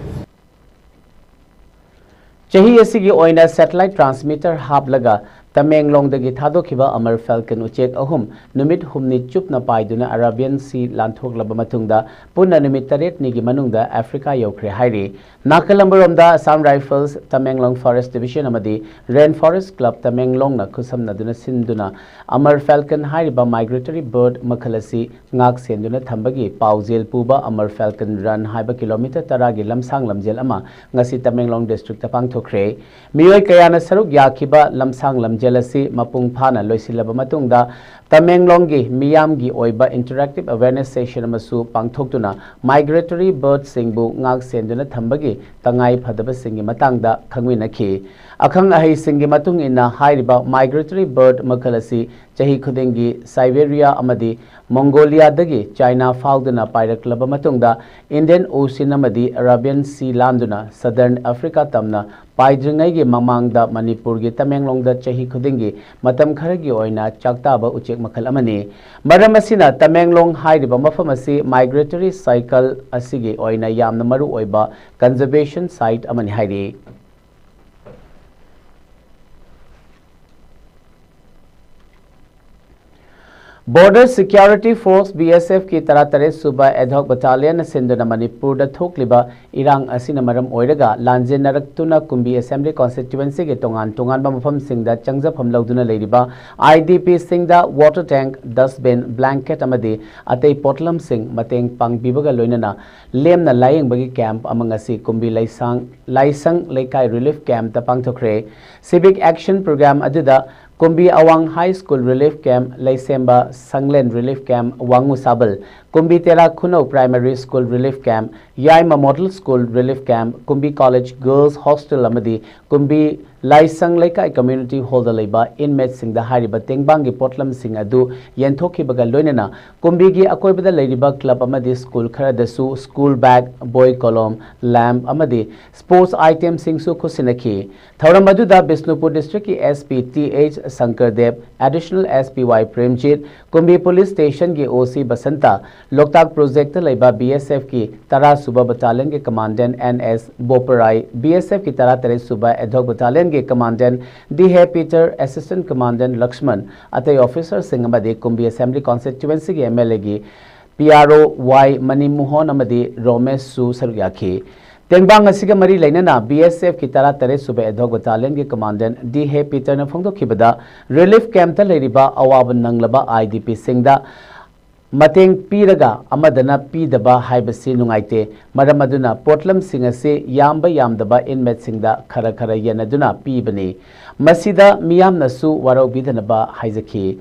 ꯆꯍꯤ ꯑꯁꯤꯒꯤ ꯑꯣꯏꯅ satellite transmitter ꯍꯥꯞꯂꯒ ꯇꯃꯦꯡꯂꯣꯡꯗꯒꯤ ꯊꯥꯗꯣꯛꯈꯤꯕ Amar Falcon ꯎꯆꯦꯛ ꯑꯍꯨꯝ ꯅꯨꯃꯤꯠ ꯍꯨꯝꯅꯤ ꯆꯨꯞꯅ ꯄꯥꯏꯗꯨꯅ Arabian Sea ꯂꯥꯟꯊꯣꯛꯂꯕ ꯃꯇꯨꯡꯗ ꯄꯨꯟꯅ ꯅꯨꯃꯤꯠ ꯇꯔꯦꯠꯅꯤꯒꯤ ꯃꯅꯨꯡꯗ ꯑꯐ꯭ꯔꯤꯀꯥ ꯌꯧꯈ꯭ꯔꯦ ꯍꯥꯏꯔꯤ꯫ ꯅꯥꯀꯜ ꯑꯃꯔꯣꯝꯗ Assam Rifles, Tamenglong Forest Division ꯑꯃꯗꯤ Rain Forest Club ꯇꯃꯦꯡꯂꯣꯡꯅ ꯈꯨꯠꯁꯝꯅꯗꯨꯅ ꯁꯤꯟꯗꯨꯅ Amar Falcon ꯍꯥꯏꯔꯤꯕ migratory bird ꯃꯈꯜ ꯑꯁꯤ ꯉꯥꯛ ꯁꯦꯟꯗꯨꯅ ꯊꯝꯕꯒꯤ ꯄꯥꯎꯖꯦꯜ ꯄꯨꯕ Amar Falcon Run ꯍꯥꯏꯕ ꯀꯤꯂꯣꯃꯤꯇꯔ ꯇꯔꯥꯒꯤ ꯂꯝꯁꯥꯡ ꯂꯝꯖꯦꯜ ꯑꯃ ꯉꯁꯤ ꯇꯃꯦꯡꯂꯣꯡ districtꯇ ꯄꯥꯡꯊꯣꯛꯈ꯭ꯔꯦ꯫ ꯃꯤꯑꯣꯏ ꯀꯌꯥꯅ ꯁꯔꯨꯛ ꯌꯥꯈꯤꯕ ꯂꯝꯁꯥꯡ ꯂꯝꯖꯦꯜ ꯑꯁꯤ ꯃꯄꯨꯡ ꯐꯥꯅ ꯂꯣꯏꯁꯤꯜꯂꯕ ꯃꯇꯨꯡꯗ ꯇꯃꯦꯡꯂꯣꯡꯒꯤ ꯃꯤꯌꯥꯝꯒꯤ ꯑꯣꯏꯕ interactive awareness session ꯑꯃꯁꯨ ꯄꯥꯡꯊꯣꯛꯇꯨꯅ migratory birdꯁꯤꯡꯕꯨ ꯉꯥꯛ ꯁꯦꯟꯗꯨꯅ ꯊꯝꯕꯒꯤ ꯇꯉꯥꯏ ꯐꯗꯕꯁꯤꯡꯒꯤ ꯃꯇꯥꯡꯗ ꯈꯪꯃꯤꯟꯅꯈꯤ꯫ ꯑꯈꯪ ꯑꯍꯩꯁꯤꯡꯒꯤ ꯃꯇꯨꯡ ꯏꯟꯅ, ꯍꯥꯏꯔꯤꯕ migratory bird ꯃꯈꯜ ꯑꯁꯤ ꯆꯍꯤ ꯈꯨꯗꯤꯡꯒꯤ Siberia ꯑꯃꯗꯤ Mongoliaꯗꯒꯤ China ꯐꯥꯎꯗꯨꯅ ꯄꯥꯏꯔꯛꯂꯕ ꯃꯇꯨꯡꯗ, Indian Ocean ꯑꯃꯗꯤ Arabian Sea ꯂꯥꯟꯗꯨꯅ Southern Africa ꯇꯝꯅ ꯄꯥꯏꯗ꯭ꯔꯤꯉꯩꯒꯤ ꯃꯃꯥꯡꯗ ꯃꯅꯤꯄꯨꯔꯒꯤ ꯇꯃꯦꯡꯂꯣꯡꯗ ꯆꯍꯤ ꯈꯨꯗꯤꯡꯒꯤ ꯃꯇꯝ ꯈꯔꯒꯤ ꯑꯣꯏꯅ ꯆꯥꯛꯇꯥꯕ ꯎꯆꯦꯛ ꯃꯈꯜ ꯑꯃꯅꯤ꯫ ꯃꯔꯝ ꯑꯁꯤꯅ, ꯇꯃꯦꯡꯂꯣꯡ ꯍꯥꯏꯔꯤꯕ ꯃꯐꯝ ꯑꯁꯤ migratory cycle ꯑꯁꯤꯒꯤ ꯑꯣꯏꯅ ꯌꯥꯝꯅ ꯃꯔꯨ ꯑꯣꯏꯕ conservation site ꯑꯃꯅꯤ ꯍꯥꯏꯔꯤ꯫ Border Security Force, BSFꯀꯤ ꯇꯔꯥꯇꯔꯦꯠ ꯁꯨꯕ ad hoc battalionꯅ ꯁꯤꯟꯗꯨꯅ ꯃꯅꯤꯄꯨꯔꯗ ꯊꯣꯛꯂꯤꯕ ꯏꯔꯥꯡ ꯑꯁꯤꯅ ꯃꯔꯝ ꯑꯣꯏꯔꯒ ꯂꯥꯟꯖꯦꯟꯅꯔꯛꯇꯨꯅ ꯀꯨꯝꯕꯤ Assembly Constituencyꯒꯤ ꯇꯣꯉꯥꯟ ꯇꯣꯉꯥꯟꯕ ꯃꯐꯝꯁꯤꯡꯗ ꯆꯪꯖꯐꯝ ꯂꯧꯗꯨꯅ ꯂꯩꯔꯤꯕ IDPꯁꯤꯡꯗ water tank, dustbin, blanket ꯑꯃꯗꯤ ꯑꯇꯩ ꯄꯣꯠꯂꯝꯁꯤꯡ ꯃꯇꯦꯡ ꯄꯥꯡꯕꯤꯕꯒ ꯂꯣꯏꯅꯅ ꯂꯦꯝꯅ ꯂꯥꯌꯦꯡꯕꯒꯤ camp ꯑꯃ ꯉꯁꯤ ꯀꯨꯝꯕꯤ ꯂꯩꯁꯥꯡ, ꯂꯥꯏꯁꯪ ꯂꯩꯀꯥꯏ relief campꯇ ꯄꯥꯡꯊꯣꯛꯈ꯭ꯔꯦ꯫ Civic Action Program ꯑꯗꯨꯗ ꯀꯨꯝꯕꯤ ꯑꯋꯥꯡ High School relief camp, ꯂꯩꯁꯦꯝꯕ ꯁꯪꯂꯦꯟ relief camp, ꯋꯥꯉꯨ ꯁꯥꯕꯜ, ꯀꯨꯝꯕꯤ ꯇꯦꯔꯥ ꯈꯨꯅꯧ Primary School relief camp, ꯌꯥꯏꯃ Model School relief camp, ꯀꯨꯝꯕꯤ College Girls Hostel ꯑꯃꯗꯤ ꯀꯨꯝꯕꯤ ꯂꯥꯏꯁꯪ ꯂꯩꯀꯥꯏ community hallꯗ ꯂꯩꯕ inmateꯁꯤꯡꯗ ꯍꯥꯏꯔꯤꯕ ꯇꯦꯡꯕꯥꯡꯒꯤ ꯄꯣꯠꯂꯝꯁꯤꯡ ꯑꯗꯨ ꯌꯦꯟꯊꯣꯛꯈꯤꯕꯒ ꯂꯣꯏꯅꯅ ꯀꯨꯝꯕꯤꯒꯤ ꯑꯀꯣꯏꯕꯗ ꯂꯩꯔꯤꯕ club ꯑꯃꯗꯤ school ꯈꯔꯗꯁꯨ school bag, ꯕꯣꯏ ꯀꯣꯂꯣꯝ, lamp ꯑꯃꯗꯤ sports itemꯁꯤꯡꯁꯨ ꯈꯨꯠꯁꯤꯟꯅꯈꯤ꯫ ꯊꯧꯔꯝ ꯑꯗꯨꯗ Bishnupur districtꯀꯤ SP Th ꯁꯪꯀꯔꯗꯦꯕ, Additional SP Y Premjit, ꯀꯨꯝꯕꯤ police stationꯒꯤ OC Basanta, ꯂꯣꯛꯇꯥꯛ projectꯇ ꯂꯩꯕ BSFꯀꯤ ꯇꯔꯥ ꯁꯨꯕ battalionꯒꯤ commandant N S ꯕꯣꯄꯔꯥꯏ, BSFꯀꯤ ꯇꯔꯥꯇꯔꯦꯠ ꯁꯨꯕ ad hoc battalionꯒꯤ commandant D H Peter, assistant commandant Lakshman, ꯑꯇꯩ officerꯁꯤꯡ ꯑꯃꯗꯤ ꯀꯨꯝꯕꯤ Assembly Constituencyꯒꯤ MLAꯒꯤ PRO Y ꯃꯅꯤꯃꯣꯍꯟ ꯑꯃꯗꯤ ꯔꯣꯃꯦꯁꯁꯨ ꯁꯔꯨꯛ ꯌꯥꯈꯤ꯫ ꯇꯦꯡꯕꯥꯡ ꯑꯁꯤꯒ ꯃꯔꯤ ꯂꯩꯅꯅ BSFꯀꯤ ꯇꯔꯥꯇꯔꯦꯠ ꯁꯨꯕ ad hoc battalionꯒꯤ commandant D H Peterꯅ ꯐꯣꯡꯗꯣꯛꯈꯤꯕꯗ, relief campꯇ ꯂꯩꯔꯤꯕ ꯑꯋꯥꯕ ꯅꯪꯂꯕ IDPꯁꯤꯡꯗ ꯃꯇꯦꯡ ꯄꯤꯔꯒ ꯑꯃꯗꯅ ꯄꯤꯗꯕ ꯍꯥꯏꯕꯁꯤ ꯅꯨꯡꯉꯥꯏꯇꯦ꯫ ꯃꯔꯝ ꯑꯗꯨꯅ ꯄꯣꯠꯂꯝꯁꯤꯡ ꯑꯁꯤ ꯌꯥꯝꯕ ꯌꯥꯝꯗꯕ inmateꯁꯤꯡꯗ ꯈꯔ ꯈꯔ ꯌꯦꯟꯅꯗꯨꯅ ꯄꯤꯕꯅꯤ꯫ ꯃꯁꯤꯗ ꯃꯤꯌꯥꯝꯅꯁꯨ ꯋꯥꯔꯧꯕꯤꯗꯅꯕ ꯍꯥꯏꯖꯈꯤ꯫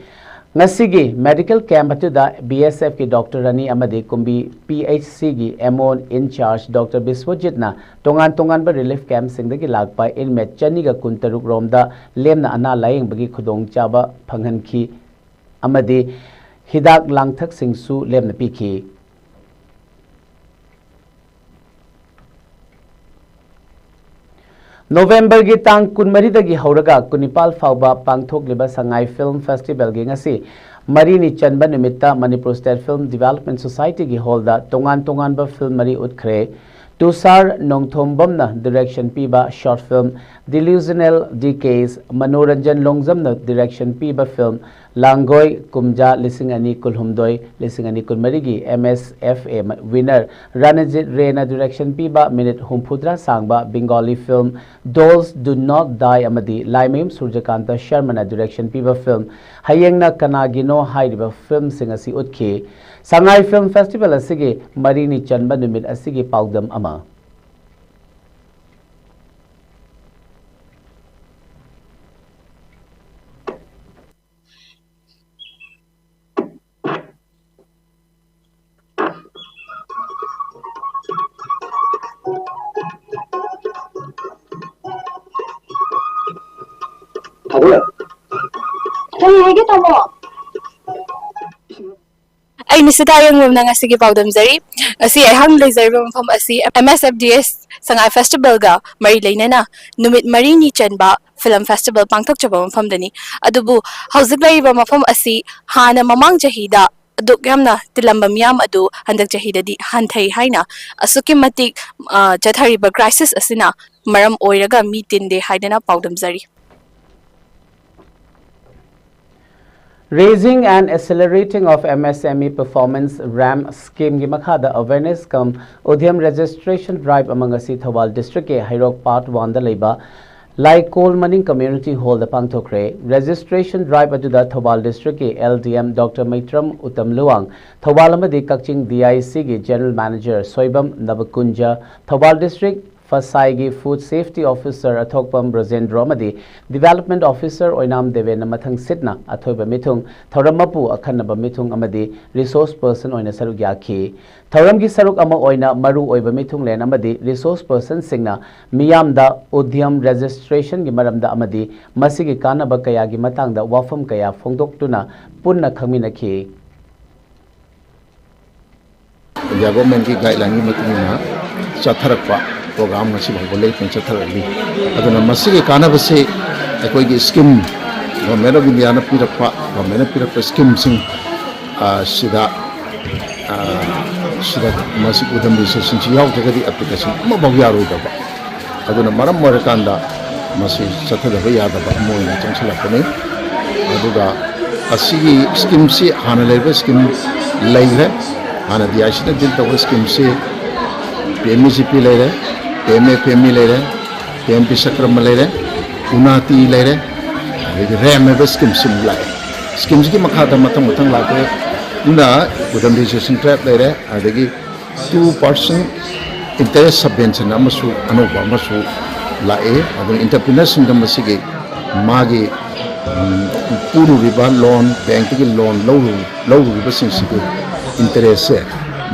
ꯉꯁꯤꯒꯤ medical camp ꯑꯗꯨꯗ B S F ꯀꯤ doctor ꯑꯅꯤ ꯑꯃꯗꯤ ꯀꯨꯝꯕꯤ P H C ꯒꯤ M O in charge Doctor ꯕꯤꯁ꯭ꯋꯖꯤꯠꯅ ꯇꯣꯉꯥꯟ ꯇꯣꯉꯥꯟꯕ relief camp ꯁꯤꯡꯗꯒꯤ ꯂꯥꯛꯄ inmate ꯆꯅꯤꯒ ꯀꯨꯟꯇꯔꯨꯛ ꯔꯣꯝꯗ ꯂꯦꯝꯅ ꯑꯅꯥ ꯂꯥꯌꯦꯡꯕꯒꯤ ꯈꯨꯗꯣꯡꯆꯥꯕ ꯐꯪꯍꯟꯈꯤ ꯑꯃꯗꯤ ꯍꯤꯗꯥꯛ ꯂꯥꯡꯊꯛꯁꯤꯡꯁꯨ ꯂꯦꯝꯅ ꯄꯤꯈꯤ꯫ ꯅꯣꯕꯦꯝꯕꯔꯒꯤ ꯇꯥꯡ ꯀꯨꯟꯃꯔꯤꯗꯒꯤ ꯍꯧꯔꯒ ꯀꯨꯟꯅꯤꯄꯥꯜ ꯐꯥꯎꯕ ꯄꯥꯡꯊꯣꯛꯂꯤꯕ ꯁꯉꯥꯏ Film Festival ꯒꯤ ꯉꯁꯤ ꯃꯔꯤꯅꯤ ꯆꯟꯕ ꯅꯨꯃꯤꯠꯇ Manipur State Film Development Society ꯒꯤ hall ꯗ ꯇꯣꯉꯥꯟ ꯇꯣꯉꯥꯟꯕ film ꯃꯔꯤ ꯎꯠꯈ꯭ꯔꯦ꯫ ꯇꯨꯁꯥꯔ ꯅꯣꯡꯊꯣꯝꯕꯝꯅ direction ꯄꯤꯕ short film Delusional Decays, Manoranjan ꯂꯣꯡꯖꯝꯅ direction ꯄꯤꯕ film ꯂꯥꯡꯒꯣꯏ, ꯀꯨꯝꯖꯥ ꯂꯤꯁꯤꯡ ꯑꯅꯤ ꯀꯨꯟꯍꯨꯝꯗꯣꯏ, ꯂꯤꯁꯤꯡ ꯑꯅꯤ ꯀꯨꯟꯃꯔꯤꯒꯤ M S F A winner ꯔꯥꯅꯖꯤꯠ ꯔꯦꯅ direction ꯄꯤꯕ minute ꯍꯨꯝꯐꯨꯇꯔꯥ ꯁꯥꯡꯕ Bengali film Dolls Do Not Die ꯑꯃꯗꯤ ꯂꯥꯏꯃꯌꯨꯝ ꯁꯨꯔꯖꯀꯥꯟꯇ ꯁꯔꯃꯅ direction ꯄꯤꯕ film ꯍꯌꯦꯡꯅ ꯀꯅꯥꯒꯤꯅꯣ ꯍꯥꯏꯔꯤꯕ film ꯁꯤꯡ ꯑꯁꯤ ꯎꯠꯈꯤ꯫ ꯁꯉꯥꯏ Film Festival ꯑꯁꯤꯒꯤ ꯃꯔꯤꯅꯤ ꯆꯟꯕ ꯅꯨꯃꯤꯠ ꯑꯁꯤꯒꯤ ꯄꯥꯎꯗꯝ ꯑꯃ꯫ ꯀꯔꯤ ꯍꯥꯏꯒꯦ, ꯇꯥꯃꯣ? ꯑꯩ ꯅꯤꯁꯤꯇꯥ ꯑꯌꯪꯕꯝꯅ ꯉꯁꯤꯒꯤ ꯄꯥꯎꯗꯝꯖꯔꯤ꯫ ꯉꯁꯤ ꯑꯩꯍꯥꯛꯅ ꯂꯩꯖꯔꯤꯕ ꯃꯐꯝ ꯑꯁꯤ M S F D S ꯁꯉꯥꯏ Festival ꯒ ꯃꯔꯤ ꯂꯩꯅꯅ ꯅꯨꯃꯤꯠ ꯃꯔꯤꯅꯤ ꯆꯟꯕ film festival ꯄꯥꯡꯊꯣꯛꯆꯕ ꯃꯐꯝꯗꯅꯤ꯫ ꯑꯗꯨꯕꯨ ꯍꯧꯖꯤꯛ ꯂꯩꯔꯤꯕ ꯃꯐꯝ ꯑꯁꯤ ꯍꯥꯟꯅ ꯃꯃꯥꯡ ꯆꯍꯤꯗ ꯑꯗꯨꯛ ꯌꯥꯝꯅ ꯇꯤꯜꯂꯝꯕ ꯃꯤꯌꯥꯝ ꯑꯗꯨ ꯍꯟꯗꯛ ꯆꯍꯤꯗꯗꯤ ꯍꯟꯊꯩ ꯍꯥꯏꯅ ꯑꯁꯨꯛꯀꯤ ꯃꯇꯤꯛ, ꯑ, ꯆꯠꯊꯔꯤꯕ crisis ꯑꯁꯤꯅ ꯃꯔꯝ ꯑꯣꯏꯔꯒ ꯃꯤ ꯇꯤꯟꯗꯦ ꯍꯥꯏꯗꯅ ꯄꯥꯎꯗꯝꯖꯔꯤ꯫ Raising and Accelerating of M S M E Performance, RAM scheme ꯒꯤ ꯃꯈꯥꯗ awareness cum ꯎꯗ꯭ꯌꯝ registration drive ꯑꯃ ꯉꯁꯤ ꯊꯧꯕꯥꯜ district ꯀꯤ ꯍꯩꯔꯣꯛ Part one ꯗ ꯂꯩꯕ ꯂꯥꯏꯀꯣꯜ ꯃꯅꯤꯡ community hall ꯗ ꯄꯥꯡꯊꯣꯛꯈ꯭ꯔꯦ꯫ Registration drive ꯑꯗꯨꯗ ꯊꯧꯕꯥꯜ district ꯀꯤ L D M Doctor ꯃꯩꯇ꯭ꯔꯝ Uttam Luwang, Thoubal ꯑꯃꯗꯤ ꯀꯛꯆꯤꯡ D I C ꯒꯤ general manager Soibam ꯅꯕꯀꯨꯟꯖ, Thoubal district ꯐꯁꯥꯏꯒꯤ Food Safety Officer ꯑꯊꯣꯛꯄꯝ ꯕ꯭ꯔꯖꯦꯟꯗ꯭ꯔꯣ ꯑꯃꯗꯤ Development Officer ꯑꯣꯏꯅꯥꯝ ꯗꯦꯕꯦꯟꯅ ꯃꯊꯪ ꯁꯤꯠꯅ ꯑꯊꯣꯏꯕ ꯃꯤꯊꯨꯡ, ꯊꯧꯔꯝ ꯃꯄꯨ, ꯑꯈꯟꯅꯕ ꯃꯤꯊꯨꯡ ꯑꯃꯗꯤ resource person ꯑꯣꯏꯅ ꯁꯔꯨꯛ ꯌꯥꯈꯤ꯫ ꯊꯧꯔꯝꯒꯤ ꯁꯔꯨꯛ ꯑꯃ ꯑꯣꯏꯅ ꯃꯔꯨ ꯑꯣꯏꯕ ꯃꯤꯊꯨꯡꯂꯦꯟ ꯑꯃꯗꯤ resource personꯁꯤꯡꯅ ꯃꯤꯌꯥꯝꯗ ꯎꯗ꯭ꯌꯝ registrationꯒꯤ ꯃꯔꯝꯗ ꯑꯃꯗꯤ ꯃꯁꯤꯒꯤ ꯀꯥꯟꯅꯕ ꯀꯌꯥꯒꯤ ꯃꯇꯥꯡꯗ ꯋꯥꯐꯝ ꯀꯌꯥ ꯐꯣꯡꯗꯣꯛꯇꯨꯅ ꯄꯨꯟꯅ ꯈꯪꯃꯤꯟꯅꯈꯤ꯫ ꯏꯟꯗꯤꯌꯥ ꯒꯣꯔꯃꯦꯟꯒꯤ ꯒꯥꯏꯗꯂꯥꯏꯟꯒꯤ ꯃꯇꯨꯡ ꯏꯟꯅ ꯆꯠꯊꯔꯛꯄ ꯄ꯭ꯔꯣꯒ꯭ꯔꯥꯝ ꯉꯁꯤ ꯐꯥꯎꯕ ꯂꯦꯞꯇꯅ ꯆꯠꯊꯔꯛꯂꯤ꯫ ꯑꯗꯨꯅ ꯃꯁꯤꯒꯤ ꯀꯥꯟꯅꯕꯁꯤ ꯑꯩꯈꯣꯏꯒꯤ ꯁ꯭ꯀꯤꯝ, ꯒꯣꯔꯃꯦꯟ ꯑꯣꯐ ꯏꯟꯗꯤꯌꯥꯅ ꯄꯤꯔꯛꯄ, ꯒꯣꯔꯃꯦꯟꯅ ꯄꯤꯔꯛꯄ ꯁ꯭ꯀꯤꯝꯁꯤꯡ, ꯑ, ꯁꯤꯗ, ꯑ, ꯁꯤꯗ ꯃꯁꯤ ꯎꯗꯝ ꯔꯦꯖꯤꯁꯇ꯭ꯔꯦꯁꯟꯁꯤ ꯌꯥꯎꯗ꯭ꯔꯒꯗꯤ ꯑꯦꯄ꯭ꯂꯤꯀꯦꯁꯟ ꯑꯃꯐꯥꯎ ꯌꯥꯔꯣꯏꯗꯕ꯫ ꯑꯗꯨꯅ ꯃꯔꯝ ꯑꯣꯏꯔꯀꯥꯟꯗ ꯃꯁꯤ ꯆꯠꯊꯗꯕ ꯌꯥꯗꯕ ꯑꯃ ꯑꯣꯏꯅ ꯆꯪꯁꯤꯜꯂꯛꯄꯅꯤ꯫ ꯑꯗꯨꯒ ꯑꯁꯤꯒꯤ ꯁ꯭ꯀꯤꯝꯁꯤ ꯍꯥꯟꯅ ꯂꯩꯔꯤꯕ ꯁ꯭ꯀꯤꯝ ꯂꯩꯈ꯭ꯔꯦ꯫ ꯍꯥꯟꯅ ꯗꯤ ꯑꯥꯏ ꯁꯤꯅ ꯗꯤꯜ ꯇꯧꯕ ꯁ꯭ꯀꯤꯝꯁꯤ P M E G P ꯂꯩꯔꯦ, P M A P M E ꯂꯩꯔꯦ, ꯄꯤ ꯑꯦꯝ ꯕꯤꯁꯀꯔꯃ ꯂꯩꯔꯦ, ꯎꯅꯥꯇꯤ ꯂꯩꯔꯦ, ꯑꯗꯒꯤ ꯔꯦꯝ ꯍꯥꯏꯕ ꯁ꯭ꯀꯤꯝꯁꯤ ꯑꯃꯨꯛ ꯂꯥꯛꯑꯦ꯫ ꯁ꯭ꯀꯤꯝꯁꯤꯒꯤ ꯃꯈꯥꯗ ꯃꯊꯪ ꯃꯊꯪ ꯂꯥꯛꯄ ꯑꯗꯨꯅ ꯎꯗꯝ ꯔꯦꯖꯤꯁꯇ꯭ꯔꯦꯁꯟ ꯇ꯭ꯔꯦꯞ ꯂꯩꯔꯦ, ꯑꯗꯒꯤ two percent interest subvention ꯑꯃꯁꯨ ꯑꯅꯧꯕ ꯑꯃꯁꯨ ꯂꯥꯛꯑꯦ꯫ ꯑꯗꯨꯅ ꯏꯟꯇꯔꯄ꯭ꯔꯤꯅꯔꯁꯤꯡꯗ ꯃꯁꯤꯒꯤ ꯃꯥꯒꯤ, ꯎꯝ, ꯄꯨꯔꯨꯔꯤꯕ ꯂꯣꯟ, ꯕꯦꯡꯛꯇꯒꯤ ꯂꯣꯟ ꯂꯧꯔꯨ-, ꯂꯧꯔꯨꯔꯤꯕꯁꯤꯡꯁꯤꯒꯤ ꯏꯟꯇꯔꯦꯁꯁꯦ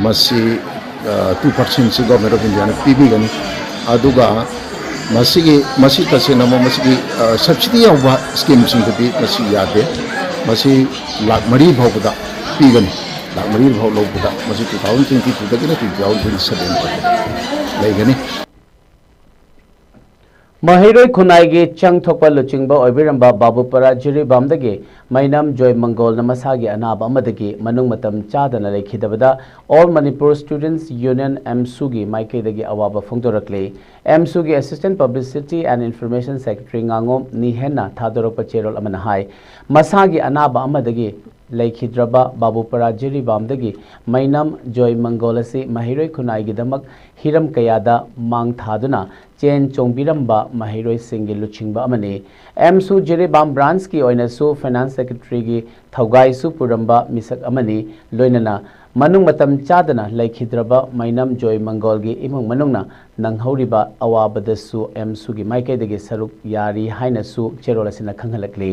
ꯃꯁꯤ, ꯑ, two percentꯁꯤ ꯒꯣꯔꯃꯦꯟ ꯑꯣꯐ ꯏꯟꯗꯤꯌꯥꯅ ꯄꯤꯕꯤꯒꯅꯤ꯫ ꯑꯗꯨꯒ ꯃꯁꯤꯒꯤ, ꯃꯁꯤ ꯇꯁꯦꯡꯅꯃꯛ ꯃꯁꯤꯒꯤ, ꯑ, ꯁꯕꯁꯤꯗꯤ ꯌꯥꯎꯕ ꯁ꯭ꯀꯤꯝꯁꯤꯡꯗꯗꯤ ꯃꯁꯤ ꯌꯥꯗꯦ꯫ ꯃꯁꯤ ꯂꯥꯈ ꯃꯔꯤ ꯐꯥꯎꯕꯗ ꯄꯤꯒꯅꯤ꯫ ꯂꯥꯈ ꯃꯔꯤ ꯐꯥꯎ ꯂꯧꯕꯗ ꯃꯁꯤ two thousand twenty twoꯗꯒꯤꯅ two thousand twenty seven ꯐꯥꯎꯕ ꯂꯩꯒꯅꯤ꯫ ꯃꯍꯩꯔꯣꯏ ꯈꯨꯟꯅꯥꯏꯒꯤ ꯆꯪ ꯊꯣꯛꯄ ꯂꯨꯆꯤꯡꯕ ꯑꯣꯏꯕꯤꯔꯝꯕ ꯕꯥꯕꯨꯄꯔꯥ ꯖꯤꯔꯤꯕꯥꯝꯗꯒꯤ ꯃꯩꯅꯝ ꯖꯣꯏ ꯃꯪꯒꯣꯜꯅ ꯃꯁꯥꯒꯤ ꯑꯅꯥꯕ ꯑꯃꯗꯒꯤ ꯃꯅꯨꯡ ꯃꯇꯝ ꯆꯥꯗꯅ ꯂꯩꯈꯤꯗꯕꯗ All Manipur Students Union, ꯑꯦꯝꯁꯨꯒꯤ ꯃꯥꯏꯀꯩꯗꯒꯤ ꯑꯋꯥꯕ ꯐꯣꯡꯗꯣꯔꯛꯂꯤ꯫ ꯑꯦꯝꯁꯨꯒꯤ Assistant Publicity and Information Secretary ꯉꯥꯉꯣꯝ ꯅꯤꯍꯦꯟꯅ ꯊꯥꯗꯣꯔꯛꯄ ꯆꯦꯔꯣꯜ ꯑꯃꯅ ꯍꯥꯏ, ꯃꯁꯥꯒꯤ ꯑꯅꯥꯕ ꯑꯃꯗꯒꯤ ꯂꯩꯈꯤꯗ꯭ꯔꯕ ꯕꯥꯕꯨꯄꯔꯥ ꯖꯤꯔꯤꯕꯥꯝꯗꯒꯤ ꯃꯩꯅꯝ ꯖꯣꯏ ꯃꯪꯒꯣꯜ ꯑꯁꯤ ꯃꯍꯩꯔꯣꯏ ꯈꯨꯟꯅꯥꯏꯒꯤꯗꯃꯛ ꯍꯤꯔꯝ ꯀꯌꯥꯗ ꯃꯥꯡ ꯊꯥꯗꯨꯅ ꯆꯦꯟ ꯆꯣꯡꯕꯤꯔꯝꯕ ꯃꯍꯩꯔꯣꯏꯁꯤꯡꯒꯤ ꯂꯨꯆꯤꯡꯕ ꯑꯃꯅꯤ꯫ ꯑꯦꯝꯁꯨ ꯖꯤꯔꯤꯕꯥꯝ ꯕ꯭ꯔꯥꯟꯁꯀꯤ ꯑꯣꯏꯅꯁꯨ Finance Secretaryꯒꯤ ꯊꯧꯒꯥꯏꯁꯨ ꯄꯨꯔꯝꯕ ꯃꯤꯁꯛ ꯑꯃꯅꯤ꯫ ꯂꯣꯏꯅꯅ ꯃꯅꯨꯡ ꯃꯇꯝ ꯆꯥꯗꯅ ꯂꯩꯈꯤꯗ꯭ꯔꯕ ꯃꯩꯅꯝ ꯖꯣꯏ ꯃꯪꯒꯣꯜꯒꯤ ꯏꯃꯨꯡ ꯃꯅꯨꯡꯅ ꯅꯪꯍꯧꯔꯤꯕ ꯑꯋꯥꯕꯗꯁꯨ ꯑꯦꯝꯁꯨꯒꯤ ꯃꯥꯏꯀꯩꯗꯒꯤ ꯁꯔꯨꯛ ꯌꯥꯔꯤ ꯍꯥꯏꯅꯁꯨ ꯆꯦꯔꯣꯜ ꯑꯁꯤꯅ ꯈꯪꯍꯜꯂꯛꯂꯤ꯫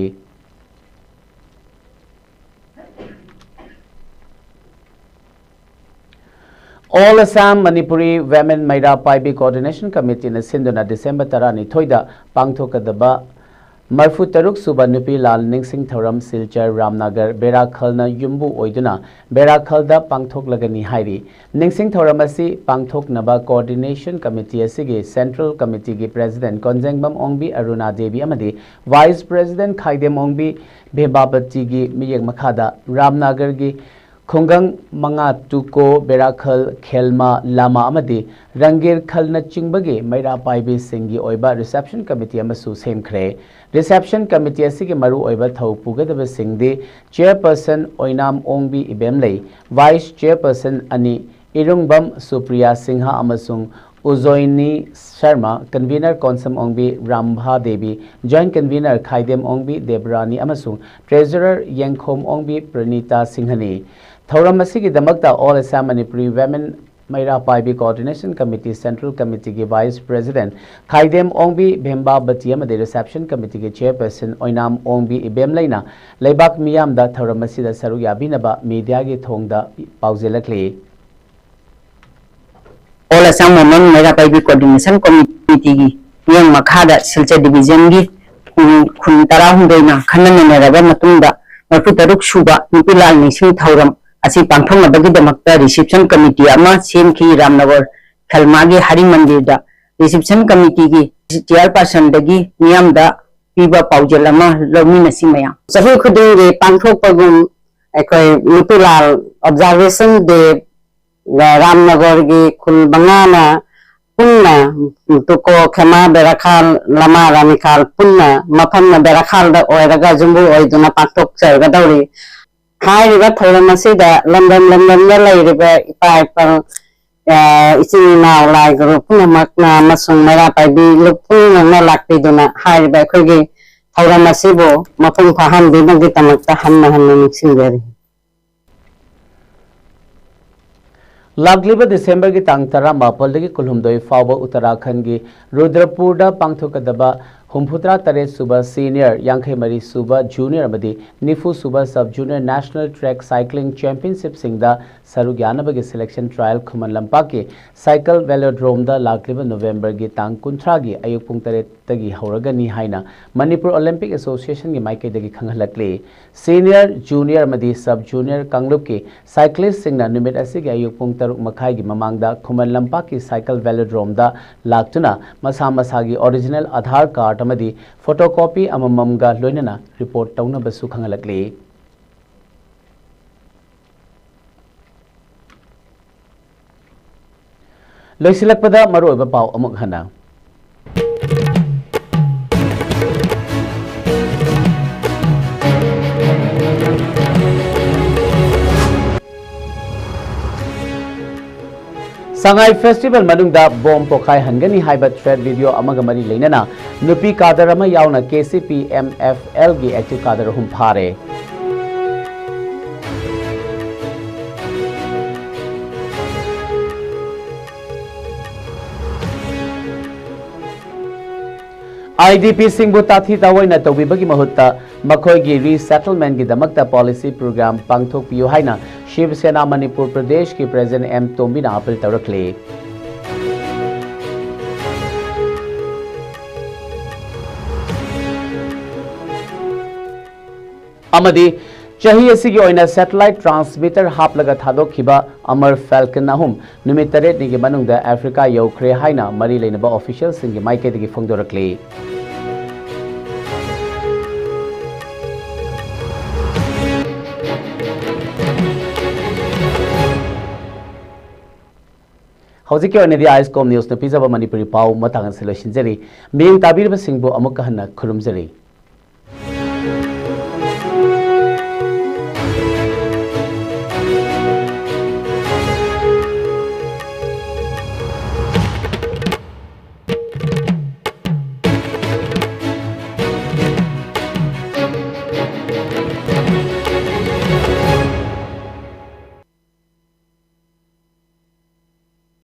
All Assam Manipuri Women ꯃꯩꯔꯥ ꯄꯥꯏꯕꯤ Coordination Committeeꯅ ꯁꯤꯟꯗꯨꯅ ꯗꯤꯁꯦꯝꯕꯔ ꯇꯔꯥꯅꯤꯊꯣꯏꯗ ꯄꯥꯡꯊꯣꯛꯀꯗꯕ ꯃꯔꯤꯐꯨ ꯇꯔꯨꯛ ꯁꯨꯕ ꯅꯨꯄꯤ ꯂꯥꯜ ꯅꯤꯡꯁꯤꯡ ꯊꯧꯔꯝ ꯁꯤꯜꯆꯔ ꯔꯥꯝꯅꯒꯔ ꯕꯦꯔꯥꯈꯜꯅ ꯌꯨꯝꯕꯨ ꯑꯣꯏꯗꯨꯅ ꯕꯦꯔꯥꯈꯜꯗ ꯄꯥꯡꯊꯣꯛꯂꯒꯅꯤ ꯍꯥꯏꯔꯤ꯫ ꯅꯤꯡꯁꯤꯡ ꯊꯧꯔꯝ ꯑꯁꯤ ꯄꯥꯡꯊꯣꯛꯅꯕ Coordination Committee ꯑꯁꯤꯒꯤ Central Committeeꯒꯤ President ꯀꯣꯟꯖꯦꯡꯕꯝ ꯑꯣꯡꯕꯤ ꯑꯔꯨꯅꯥ ꯗꯦꯕꯤ ꯑꯃꯗꯤ Vice President ꯈꯥꯏꯗꯦꯝ ꯑꯣꯡꯕꯤ ꯚꯦꯝꯕꯥꯄꯇꯤꯒꯤ ꯃꯤꯠꯌꯦꯡ ꯃꯈꯥꯗ ꯔꯥꯝꯅꯒꯔꯒꯤ ꯈꯨꯡꯒꯪ ꯃꯉꯥ ꯇꯨꯀꯣ, ꯕꯦꯔꯥꯈꯜ, ꯈꯦꯜꯃꯥ, ꯂꯥꯃꯥ ꯑꯃꯗꯤ ꯔꯪꯒꯦꯔ ꯈꯜꯅꯆꯤꯡꯕꯒꯤ ꯃꯩꯔꯥ ꯄꯥꯏꯕꯤꯁꯤꯡꯒꯤ ꯑꯣꯏꯕ Reception Committee ꯑꯃꯁꯨ ꯁꯦꯝꯈ꯭ꯔꯦ꯫ Reception Committee ꯑꯁꯤꯒꯤ ꯃꯔꯨꯑꯣꯏꯕ ꯊꯧ ꯄꯨꯒꯗꯕꯁꯤꯡꯗꯤ Chairperson ꯑꯣꯏꯅꯥꯝ ꯑꯣꯡꯕꯤ ꯏꯕꯦꯝꯂꯩ, Vice Chairperson ꯑꯅꯤ ꯏꯔꯨꯡꯕꯝ ꯁꯨꯄ꯭ꯔꯤꯌꯥ ꯁꯤꯡꯍ ꯑꯃꯁꯨꯡ ꯎꯖꯣꯏꯅꯤ ꯁꯔꯃ, Convener ꯀꯣꯟꯁꯝ ꯑꯣꯡꯕꯤ ꯔꯥꯝꯚꯥ ꯗꯦꯕꯤ, Joint Convener ꯈꯥꯏꯗꯦꯝ ꯑꯣꯡꯕꯤ ꯗꯦꯕꯔꯥꯅꯤ ꯑꯃꯁꯨꯡ Treasurer ꯌꯦꯡꯈꯣꯝ ꯑꯣꯡꯕꯤ ꯄ꯭ꯔꯅꯤꯇꯥ ꯁꯤꯡꯍꯅꯤ꯫ ꯊꯧꯔꯝ ꯑꯁꯤꯒꯤꯗꯃꯛꯇ All Assam Manipuri Women ꯃꯩꯔꯥ ꯄꯥꯏꯕꯤ Coordination Committee Central Committeeꯒꯤ Vice President ꯈꯥꯏꯗꯦꯝ ꯑꯣꯡꯕꯤ ꯚꯦꯝꯕꯥꯕꯇꯤ ꯑꯃꯗꯤ Reception Committeeꯒꯤ Chairperson ꯑꯣꯏꯅꯥꯝ ꯑꯣꯡꯕꯤ ꯏꯕꯦꯝꯂꯩꯅ ꯂꯩꯕꯥꯛ ꯃꯤꯌꯥꯝꯗ ꯊꯧꯔꯝ ꯑꯁꯤꯗ ꯁꯔꯨꯛ ꯌꯥꯕꯤꯅꯕ mediaꯒꯤ ꯊꯣꯡꯗ ꯄꯥꯎꯖꯦꯜꯂꯛꯂꯤ꯫ All Assam Women ꯃꯩꯔꯥ ꯄꯥꯏꯕꯤ Coordination Committeeꯒꯤ ꯃꯤꯠꯌꯦꯡ ꯃꯈꯥꯗ ꯁꯤꯜꯆꯔ Divisionꯒꯤ ꯈꯨꯟ, ꯈꯨꯟ ꯇꯔꯥꯍꯨꯝꯗꯣꯏꯅ ꯈꯟꯅ ꯅꯩꯅꯔꯕ ꯃꯇꯨꯡꯗ ꯃꯔꯤꯐꯨ ꯇꯔꯨꯛ ꯁꯨꯕ ꯅꯨꯄꯤ ꯂꯥꯜ ꯅꯤꯡꯁꯤꯡ ꯊꯧꯔꯝ ꯑꯁꯤ ꯄꯥꯡꯊꯣꯛꯅꯕꯒꯤꯗꯃꯛꯇ Reception Committee ꯑꯃ ꯁꯦꯝꯈꯤ꯫ ꯔꯥꯝꯅꯒꯔ ꯈꯦꯜꯃꯥꯒꯤ ꯍꯔꯤ ꯃꯟꯗꯤꯔꯗ Reception Committeeꯒꯤ Chairpersonꯗꯒꯤ ꯃꯤꯌꯥꯝꯗ ꯄꯤꯕ ꯄꯥꯎꯖꯦꯜ ꯑꯃ ꯂꯧꯃꯤꯟꯅꯁꯤ ꯃꯌꯥꯝ꯫ ꯆꯍꯤ ꯈꯨꯗꯤꯡꯒꯤ ꯄꯥꯡꯊꯣꯛꯄꯒꯨꯝ ꯑꯩꯈꯣꯏ ꯅꯨꯄꯤ ꯂꯥꯜ Observation Day ꯔꯥꯝꯅꯒꯔꯒꯤ ꯈꯨꯜ ꯃꯉꯥꯅ ꯄꯨꯟꯅ ꯇꯨꯀꯣ, ꯈꯦꯃꯥ, ꯕꯦꯔꯥꯈꯥꯜ, ꯂꯃꯥ, ꯔꯥꯅꯤꯈꯥꯜ ꯄꯨꯟꯅ ꯃꯐꯝꯅ ꯕꯦꯔꯥꯈꯥꯜꯗ ꯑꯣꯏꯔꯒ ꯌꯨꯝꯕꯨ ꯑꯣꯏꯗꯨꯅ ꯄꯥꯡꯊꯣꯛꯆꯒꯗꯧꯔꯤ꯫ ꯍꯥꯏꯔꯤꯕ ꯊꯧꯔꯝ ꯑꯁꯤꯗ ꯂꯝꯗꯝ ꯂꯝꯗꯝꯗ ꯂꯩꯔꯤꯕ ꯏꯄꯥ ꯏꯄꯥ, ꯑ, ꯏꯆꯤꯟ ꯏꯅꯥꯎ ꯂꯥꯏ ꯒꯨꯔꯨ ꯄꯨꯝꯅꯃꯛꯅ ꯑꯃꯁꯨꯡ ꯃꯩꯔꯥ ꯄꯥꯏꯕꯤ ꯂꯨꯞ ꯄꯨꯝꯅꯃꯛꯅ ꯂꯥꯛꯄꯤꯗꯨꯅ ꯍꯥꯏꯔꯤꯕ ꯑꯩꯈꯣꯏꯒꯤ ꯊꯧꯔꯝ ꯑꯁꯤꯕꯨ ꯃꯄꯨꯡ ꯐꯥꯍꯟꯕꯤꯕꯒꯤꯗꯃꯛꯇ ꯍꯟꯅ ꯍꯟꯅ ꯅꯤꯡꯁꯤꯡꯖꯔꯤ꯫ ꯂꯥꯛꯂꯤꯕ ꯗꯤꯁꯦꯝꯕꯔꯒꯤ ꯇꯥꯡ ꯇꯔꯥꯃꯥꯄꯜꯗꯒꯤ ꯀꯨꯟꯍꯨꯝꯗꯣꯏ ꯐꯥꯎꯕ ꯎꯠꯇꯔꯥꯈꯟꯒꯤ ꯔꯨꯗ꯭ꯔꯄꯨꯔꯗ ꯄꯥꯡꯊꯣꯛꯀꯗꯕ ꯍꯨꯝꯐꯨꯇꯔꯥ ꯇꯔꯦꯠ ꯁꯨꯕ ꯁꯤꯅꯤꯌꯔ, ꯌꯥꯡꯈꯩ ꯃꯔꯤ ꯁꯨꯕ ꯖꯨꯅꯤꯌꯔ ꯑꯃꯗꯤ ꯅꯤꯐꯨ ꯁꯨꯕ sub junior national track cycling ꯆꯦꯝꯄꯤꯌꯟꯁꯤꯞꯁꯤꯡꯗ ꯁꯔꯨꯛ ꯌꯥꯅꯕꯒꯤ ꯁꯦꯂꯦꯛꯁꯟ ꯇ꯭ꯔꯥꯌꯦꯜ ꯈꯨꯃꯟ ꯂꯝꯄꯥꯛꯀꯤ ꯁꯥꯏꯀꯜ ꯚꯦꯂꯣꯗ꯭ꯔꯣꯝꯗ ꯂꯥꯛꯂꯤꯕ ꯅꯣꯕꯦꯝꯕꯔꯒꯤ ꯇꯥꯡ ꯀꯨꯟꯊ꯭ꯔꯥꯒꯤ ꯑꯌꯨꯛ ꯄꯨꯡ ꯇꯔꯦꯠꯇꯒꯤ ꯍꯧꯔꯒꯅꯤ ꯍꯥꯏꯅ ꯃꯅꯤꯄꯨꯔ ꯑꯣꯂꯤꯝꯄꯤꯛ ꯑꯦꯁꯣꯁꯤꯌꯦꯁꯟꯒꯤ ꯃꯥꯏꯀꯩꯗꯒꯤ ꯈꯪꯍꯜꯂꯛꯂꯤ꯫ ꯁꯤꯅꯤꯌꯔ, ꯖꯨꯅꯤꯌꯔ ꯑꯃꯗꯤ ꯁꯕ ꯖꯨꯅꯤꯌꯔ ꯀꯥꯡꯂꯨꯞꯀꯤ ꯁꯥꯏꯀ꯭ꯂꯤꯁꯁꯤꯡꯅ ꯅꯨꯃꯤꯠ ꯑꯁꯤꯒꯤ ꯑꯌꯨꯛ ꯄꯨꯡ ꯇꯔꯨꯛ ꯃꯈꯥꯏꯒꯤ ꯃꯃꯥꯡꯗ ꯈꯨꯃꯟ ꯂꯝꯄꯥꯛꯀꯤ ꯁꯥꯏꯀꯜ ꯚꯦꯂꯣꯗ꯭ꯔꯣꯝꯗ ꯂꯥꯛꯇꯨꯅ ꯃꯁꯥ ꯃꯁꯥꯒꯤ ꯑꯣꯔꯤꯖꯤꯅꯦꯜ ꯑꯥꯙꯥꯔ ꯀꯥꯔꯗ ꯑꯃꯗꯤ ꯐꯣꯇꯣꯀꯣꯄꯤ ꯑꯃꯃꯝꯒ ꯂꯣꯏꯅꯅ ꯔꯤꯄꯣꯔꯠ ꯇꯧꯅꯕꯁꯨ ꯈꯪꯍꯜꯂꯛꯂꯤ꯫ ꯂꯣꯏꯁꯤꯜꯂꯛꯄꯗ ꯃꯔꯨꯑꯣꯏꯕ ꯄꯥꯎ ꯑꯃꯨꯛ ꯍꯟꯅ꯫ ꯁꯉꯥꯏ ꯐꯦꯁꯇꯤꯚꯦꯜ ꯃꯅꯨꯡꯗ ꯕꯣꯝ ꯄꯣꯈꯥꯏꯍꯟꯒꯅꯤ ꯍꯥꯏꯕ ꯊ꯭ꯔꯦꯠ ꯚꯤꯗꯤꯑꯣ ꯑꯃꯒ ꯃꯔꯤ ꯂꯩꯅꯅ ꯅꯨꯄꯤ ꯀꯥꯗꯔ ꯑꯃ ꯌꯥꯎꯅ K C P M F ꯑꯦꯜꯒꯤ ꯑꯦꯛꯇꯤꯚ ꯀꯥꯗꯔ ꯑꯍꯨꯝ ꯐꯥꯔꯦ꯫ ꯑꯥꯏ ꯗꯤ ꯄꯤꯁꯤꯡꯕꯨ ꯇꯥꯊꯤ ꯇꯥꯑꯣꯏꯅ ꯇꯧꯕꯤꯕꯒꯤ ꯃꯍꯨꯠꯇ ꯃꯈꯣꯏꯒꯤ ꯔꯤꯁꯦꯇꯜꯃꯦꯟꯒꯤꯗꯃꯛꯇ ꯄꯣꯂꯤꯁꯤ ꯄ꯭ꯔꯣꯒ꯭ꯔꯥꯝ ꯄꯥꯡꯊꯣꯛꯄꯤꯌꯨ ꯍꯥꯏꯅ ꯁꯤꯕ ꯁꯦꯅꯥ ꯃꯅꯤꯄꯨꯔ ꯄ꯭ꯔꯗꯦꯁꯀꯤ ꯄ꯭ꯔꯦꯁꯤꯗꯦꯟꯠ ꯑꯦꯝ ꯇꯣꯝꯕꯤꯅ ꯑꯥꯄꯤꯜ ꯇꯧꯔꯛꯂꯤ꯫ ꯑꯃꯗꯤ ꯆꯍꯤ ꯑꯁꯤꯒꯤ ꯑꯣꯏꯅ ꯁꯦꯇꯦꯂꯥꯏꯠ ꯇ꯭ꯔꯥꯟꯁꯃꯤꯇꯔ ꯍꯥꯞꯂꯒ ꯊꯥꯗꯣꯛꯈꯤꯕ ꯑꯃꯔ ꯐꯦꯜꯀꯟ ꯑꯍꯨꯝ ꯅꯨꯃꯤꯠ ꯇꯔꯦꯠꯅꯤꯒꯤ ꯃꯅꯨꯡꯗ ꯑꯐ꯭ꯔꯤꯀꯥ ꯌꯧꯈ꯭ꯔꯦ ꯍꯥꯏꯅ ꯃꯔꯤ ꯂꯩꯅꯕ ꯑꯣꯐꯤꯁꯤꯌꯦꯜꯁꯤꯡꯒꯤ ꯃꯥꯏꯀꯩꯗꯒꯤ ꯐꯣꯡꯗꯣꯔꯛꯂꯤ꯫ ꯍꯧꯖꯤꯛꯀꯤ ꯑꯣꯏꯅꯗꯤ ꯑꯥꯏꯁꯀꯣꯝ ꯅ꯭ꯌꯨꯁꯅ ꯄꯤꯖꯕ ꯃꯅꯤꯄꯨꯔꯤ ꯄꯥꯎ ꯃꯇꯥꯡ ꯑꯁꯤ ꯂꯣꯏꯁꯤꯟꯖꯔꯤ꯫ ꯃꯤꯠꯌꯦꯡ ꯇꯥꯕꯤꯔꯤꯕꯁꯤꯡꯕꯨ ꯑꯃꯨꯛꯀ ꯍꯟꯅ ꯈꯨꯔꯨꯝꯖꯔꯤ꯫